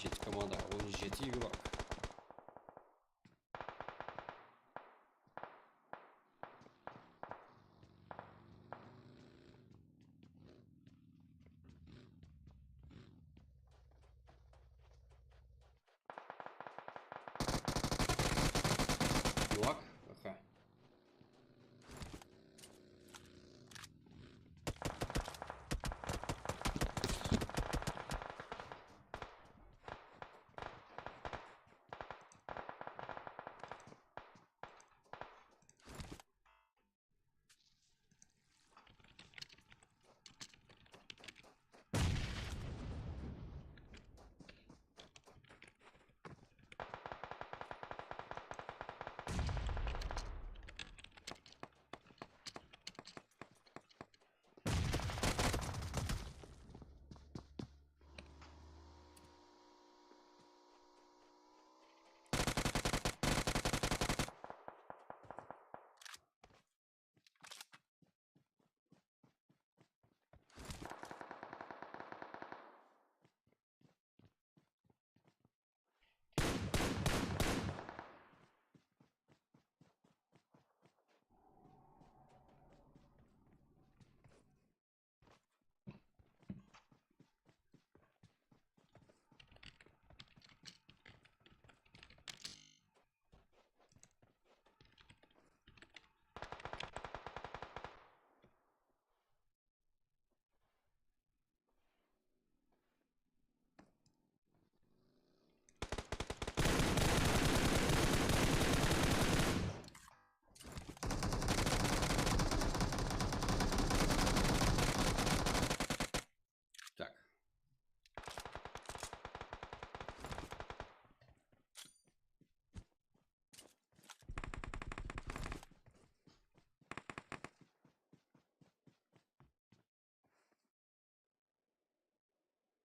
Jeti komanda, on jeti igrok. Lak, aha.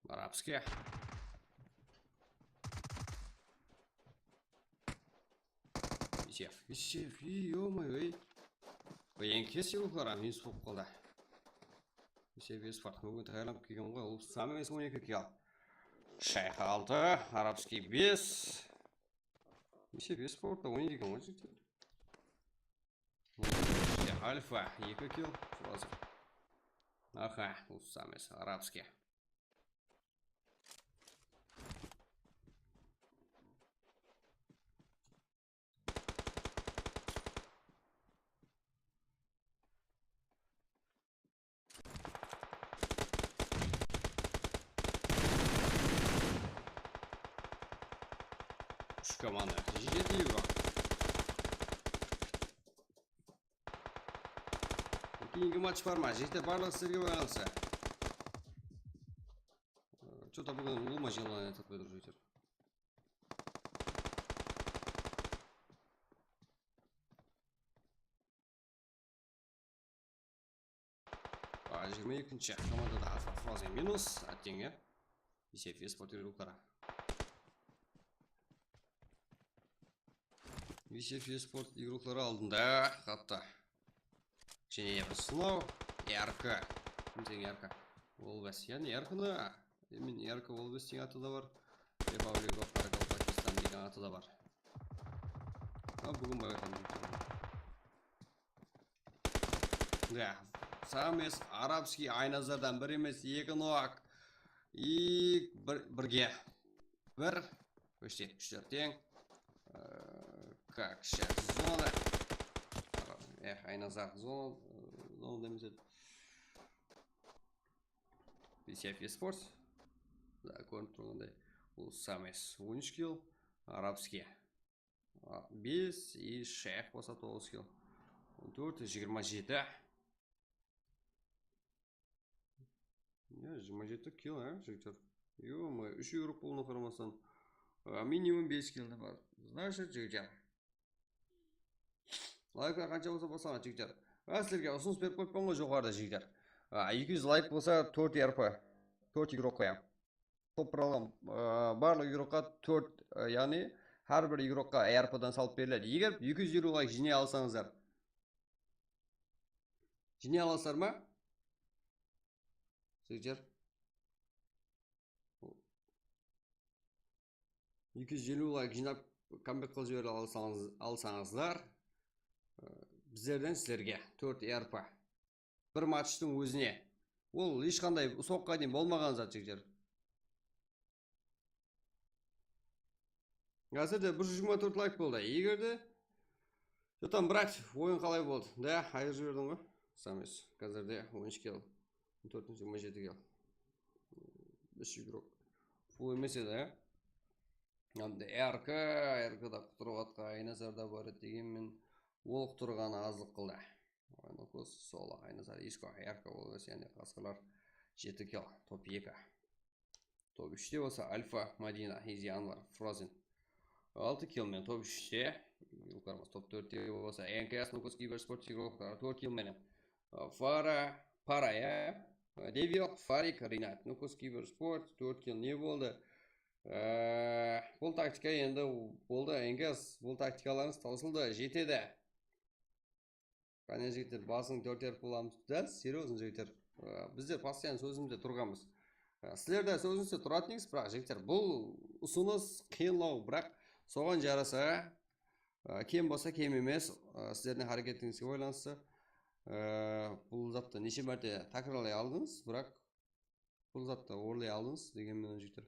Arabskiy. Isef, Isef, ё-моё, ey. Bıńkes yıqıqlar ham minus bolıp qaldı. Isef Esport, búgin tayarlanıp kelgen ǵoy, ul Sames on eki kill. Shayx altı, Arabskiy bes. Isef Esport ta oynadı eken ǵoy, jigitler. Alfa, eki kill, sırası. Aha, ul Sames, Arabskiy. Úsh komanda. Jeti euro. Keyingi match bar ma? Jigitler, barlıǵı sizlerge baylanıslı. Что-то búgin ulıwma jıynalayın aytıp qoydı, jigitler. A, jigirma ekinshi komandada Alfa Frozen minus, átteń, ya. Isef Esport igrokları. Isef Esport igrokları aldında qattı. Jáne bir sınaw. R K. Kim sen R K? Ol bas. Yaǵnıy R K-nı, men R K ol bas degen atı da bar. Republic of Kyrgyzstan degen atı da bar. Ha, búgin bayqadım. Ya, Sames, Arabskiy, Aynazardan bir emes, eki nok. I bir, birge. Bir, почти, úshler teń. Ee, Как сейчас zona. Eh, Aynazar zona, zona demes edi. Isef Esports. Da, kórinip turǵanday. Bul Sames on úsh kill, Arabskiy. A, bes, и Shayx bolsa toǵız kill. On tórt, jigirma jeti. Ya, jigirma jeti kill, a, jigitler. Ё-моё, úsh igrok bolıwına qaramastan, a, minimum bes kill de bar. Значит, jigitler. Layklar qansha bolsa, basqalar, jigitler. A, sizlerge usınıs berip qoyıppan ǵoy joqarıda, jigitler. A, eki júz layk bolsa, tórt R P, tórt igrok qoyam. Top bir alǵan, ı, barlıq igrokqa tórt, ı, yaǵnıy hár bir igrokqa R P-dan salıp beriledi. Eger eki júz eliw layk jıynay alsańızlar. Jıynay alasızlar ma? Jigitler. Eki júz eliw layk jıynap, comeback qılıp jibere alsańız, alsańızlar, ı, bizlerden sizlerge tórt R P. Bir matchtıń ózine. Ol hesh qanday soǵıqqa deyin bolmaǵan zat, jigitler. Házirde bir júz jigirma tórt layk boldı. Eger de, что там, брат, oyın qalay boldı? Da, ayırıp jiberdiń ǵoy. Sames. Házirde on úsh kill. On tórt, jigirma jeti kill. Úsh igrok. Full emes edi, ya. Endi R K, R K-da qutırıp atqan Aynazar da bar edi degenmen, ol qutırǵanı azlıq qıldı. Aynakos, Sola, Aynazar, Isko, R K, ol bas, yaǵnıy qasqırlar jeti kill, top eki. Top úshte bolsa Alfa, Madina, Izi Anwar, Frozen. Altı kill menen top úshte. Yulkarımız top tórtte bolsa N K S, Nukos Kibersport, Tigrovka, tórt kill menen. Fara, Para, ya. Devil, Farik, Rinat, Nukos Kibersport, tórt kill ne boldı? Ee, bul taktika endi boldı, N K S, bul taktikalarıńız tawsıldı, jetedi. Qáne, jigitler, basıń tórter bolamız. Da, серьёзно, jigitler. Ee, bizler постоянно sózimizde turǵanbız. Ee, sizler de sózińizde turatuǵınsız, biraq, jigitler, bul usınıs qıyınlaw, biraq soǵan jarasa, ee, kem bolsa kem emes, ee, sizlerdiń háreketińizge baylanıslı. Ee, bul zattı neshe márte tákirarlay aldıńız, biraq bul zattı orınlay aldıńız degenmen, jigitler.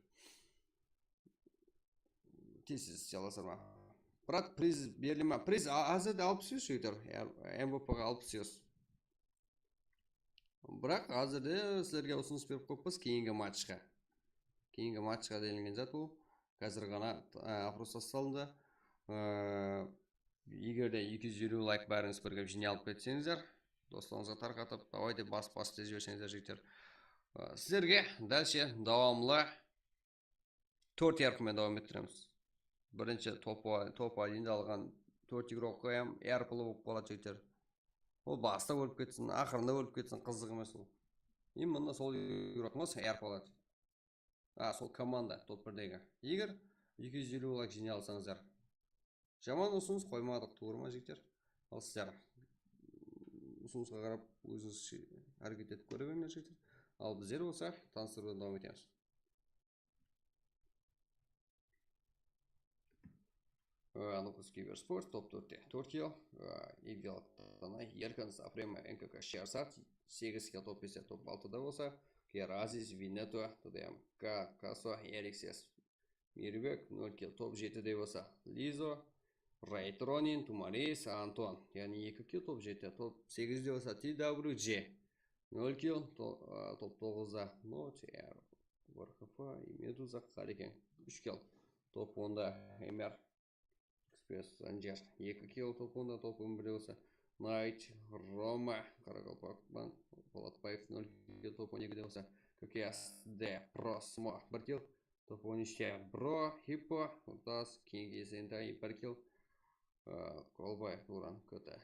Tez-tez jalasırma. Brat, priz berile ma? Priz a-, házirde alpıs bes, jigitler. M V P-ǵa alpıs bes. Biraq házirde sizlerge usınıs berip qoyıppız keyingi matchqa. Keyingi matchqa delingen zat bul. Házir ǵana, e, oпрос taslandı. E, Eger de eki júz eliw layk bárińiz birge jıynalıq etseńizler, doslarıńızǵa tarqatıp, давайте bas-bas dep jiberseńizler, jigitler. Ee, sizlerge dálshe dawamlı tórt yarqı menen dawam ettiremiz. Birinshi top, top один alǵan tórt igrok qoyam, yarpılı bolıp qaladı, jigitler. Ol basta ólip ketsin, aqırında ólip ketsin, qızıq emes ol. Endi mında sol igrok emas, yarpıladı. A, sol komanda, top birdegi. Eger eki júz eliw layk jıynay alsańızlar. Jaman usınıs qoymadıq, tuwrı ma, jigitler? Al sizler usınısqa qarap ózińiz háreket etip kóre berińler, jigitler. Al bizler bolsa tanıstırıwdan dawam etemiz. Nukus Kibersport, top tórtte tórt kill, Evgel Tanay, Erkin Zaprema, N K K Sherzad, segiz kill, top beste, top altıda bolsa, Keraziz, Vineto, T D M K, Kaso, Erikses, Mirbek, nol kill, top jetide bolsa, Lizo, Raytronin, Tumaris, Anton, yaǵnıy eki kill, top jeti, top segizde bolsa, T W J, nol kill, to-, a, top toǵızda, Noter, V K F, Meduza, Qareken, úsh kill, top onda, M R, Express Zanjer, eki kill, top onda, top on birde bolsa, Night, Roma, Qaraqalpaqpan, Polatbaev, nol kill, top on ekide bolsa, K K S D, Prosmo, bir kill, top on úshte Bro, Hippo, Murtaz, Kengi, Sentai, bir kill, a, Kolbay, Turan, K T,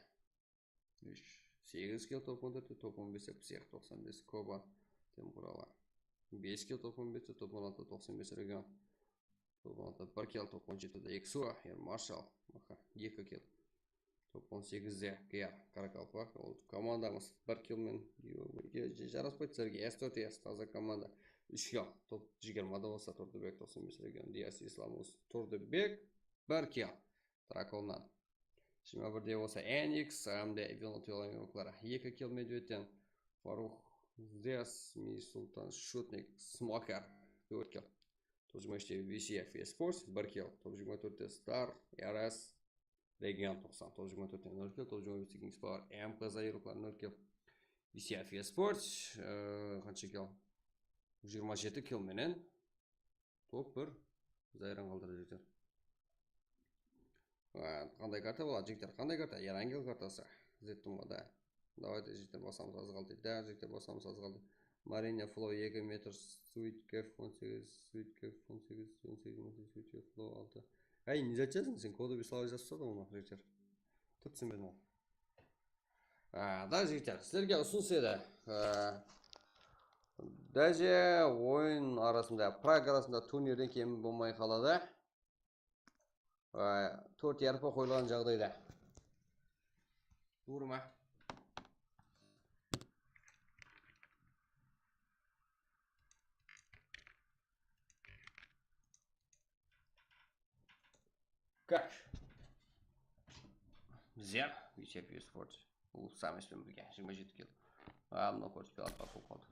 úsh, segiz kill, top on tórtte, top on beste Psix, toqsan bes Koba, Temqurala, bes kill, top on beste, top on altı, toqsan bes Region, top on altı, bir kill, top on jetide Exua, Air Marshal, Maha, eki kill. Top on segizde K R, Qaraqalpaq, ol komandamız bir kill men, jaraspayd sizlerge, S tórt S, taza komanda. Úsh kill, top jigirmada bolsa Turdibek, toqsan bes Region, Dias Islam, Turdibek, bir kill. Drakonnan. Jigirma birde bolsa N X, M D, Vilna Tuyalayın urıqları. Eki kill Medvedten. Farux Zes, Mi Sultan, Shutnik, Smoker, tórt kill. Top jigirma úshte V C F Esports, bir kill. Top jigirma tórtte Star, R S, Region toqsan. Top jigirma tórtte nol kill. Top jigirma beste Kings Power, M P Z urıqları, nol kill. V C F Esports, e, qansha kill? Jigirma jeti kill menen. Top bir. Biz hayran qaldırdı, jigitler. Aa, qanday karta boladı, jigitler? Qanday karta? Erangel kartası. Zettim da. Давайте, jigitler, basamız az qaldı. Da, jigitler, basamız az qaldı. Marina Flow eki metr, Sweet Cave on segiz, Sweet Cave on segiz, on segiz metr, Sweet Cave Flow altı. Ay, ne zat jazdıń sen? Kodı bir salay jazıp tasladı onı, jigitler. Túp túsinbedim ol. Á, da, jigitler, sizlerge usınıs edi. Á, dáje oyın arasında, prag arasında turnirden kem bolmay qaladı. Á, tórt yarpa qoyılǵan jaǵdayda. Tuwrı ma? Как? Bizler V C F Esports. Bul Sames penen birge jigirma jeti kill. A, mına kórsetpey atpa bolıp qaldı.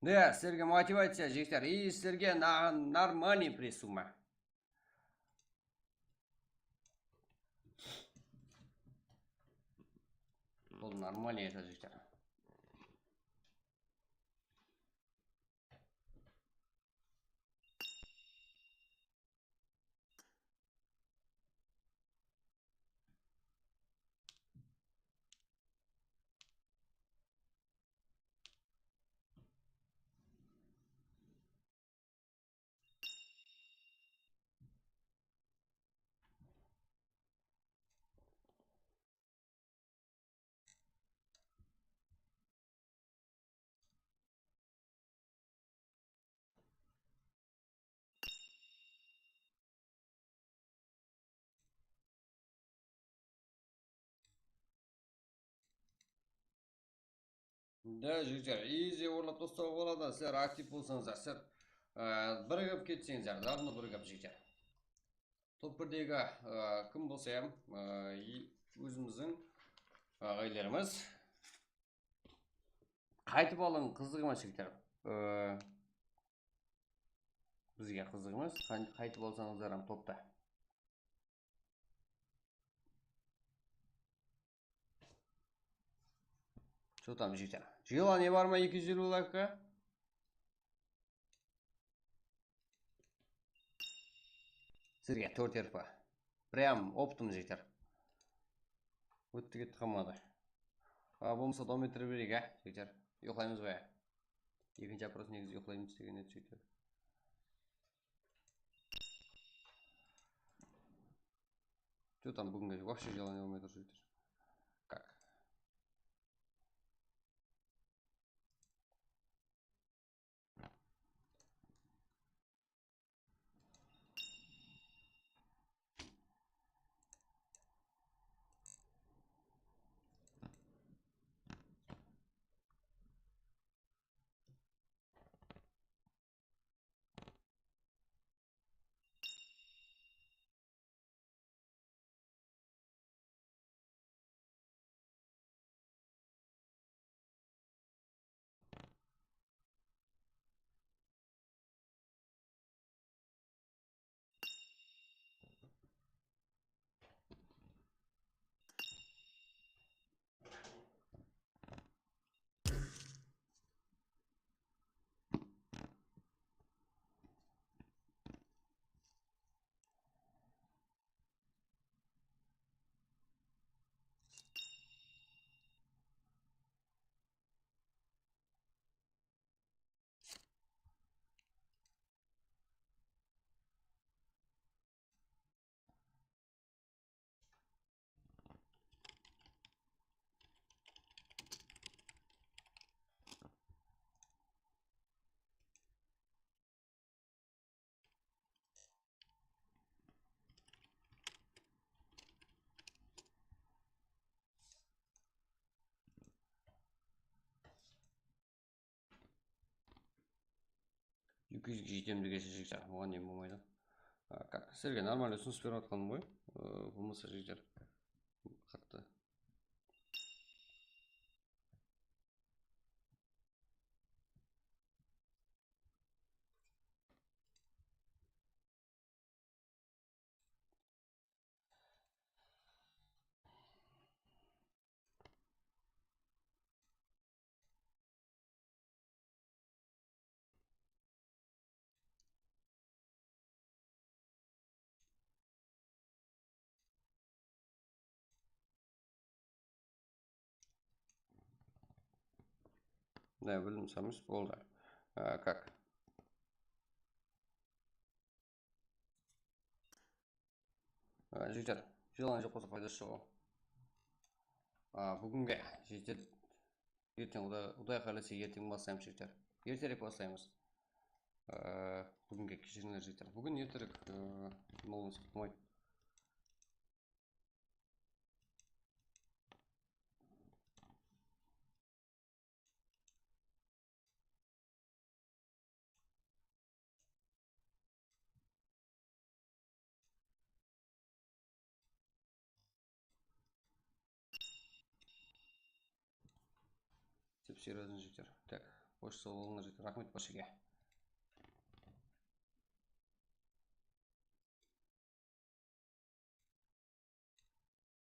Ne, sizlerge motivaciya, jigitler, и sizlerge na-, нормальный пресс ma? Bul нормальный edi, jigitler. Da, jigitler, easy orlap taslawǵa boladı. Sizler aktiv bolsańızlar, sizler, e, birigip ketseńizler, davno birigip, jigitler. Top birdegi, e, kim bolsa ham, e, ózimizdiń aǵaylerimiz. Qaytıp alıń, qızıq emes, jigitler. E, bizge qızıq emes, qan-, qaytıp alsańızlar ham topta. Что там, jigitler? Желание bar ma eki júz eliw laykqa? Sizge tórt R P. Прям оптом, jigitler. Ótti ketti qalmadı. A, bolmasa dawam ettirip bereyik, á, jigitler. Uyıqlaymız ba, ya? Ekinshi oпрос negizi uyıqlaymız degen edi, jigitler. Что там, búginge вообще желание bolmay tur, jigitler. Как? Eki júzge jetemdi kese, jigitler, oǵan ne bolmaydı. A, как? Sizlerge нормальный usınıs berip atqanım ǵoy. Ee, bolmasa, jigitler, qattı. Ne bildim, samis boldı. Ee, как? Ee, jigitler, желание joq bolsa, paydası joq. Aa, búginge jigitler, erteń Quday, Quday qálese, erteń baslaymız, jigitler. Erterek baslaymız. Ee, búginge keshirińler, jigitler. Búgin erterek, ee, bolmasa bolmaydı. Dep sıyradım, jigitler. Так, xosh, saw bolıńlar, jigitler. Raxmet, barshege.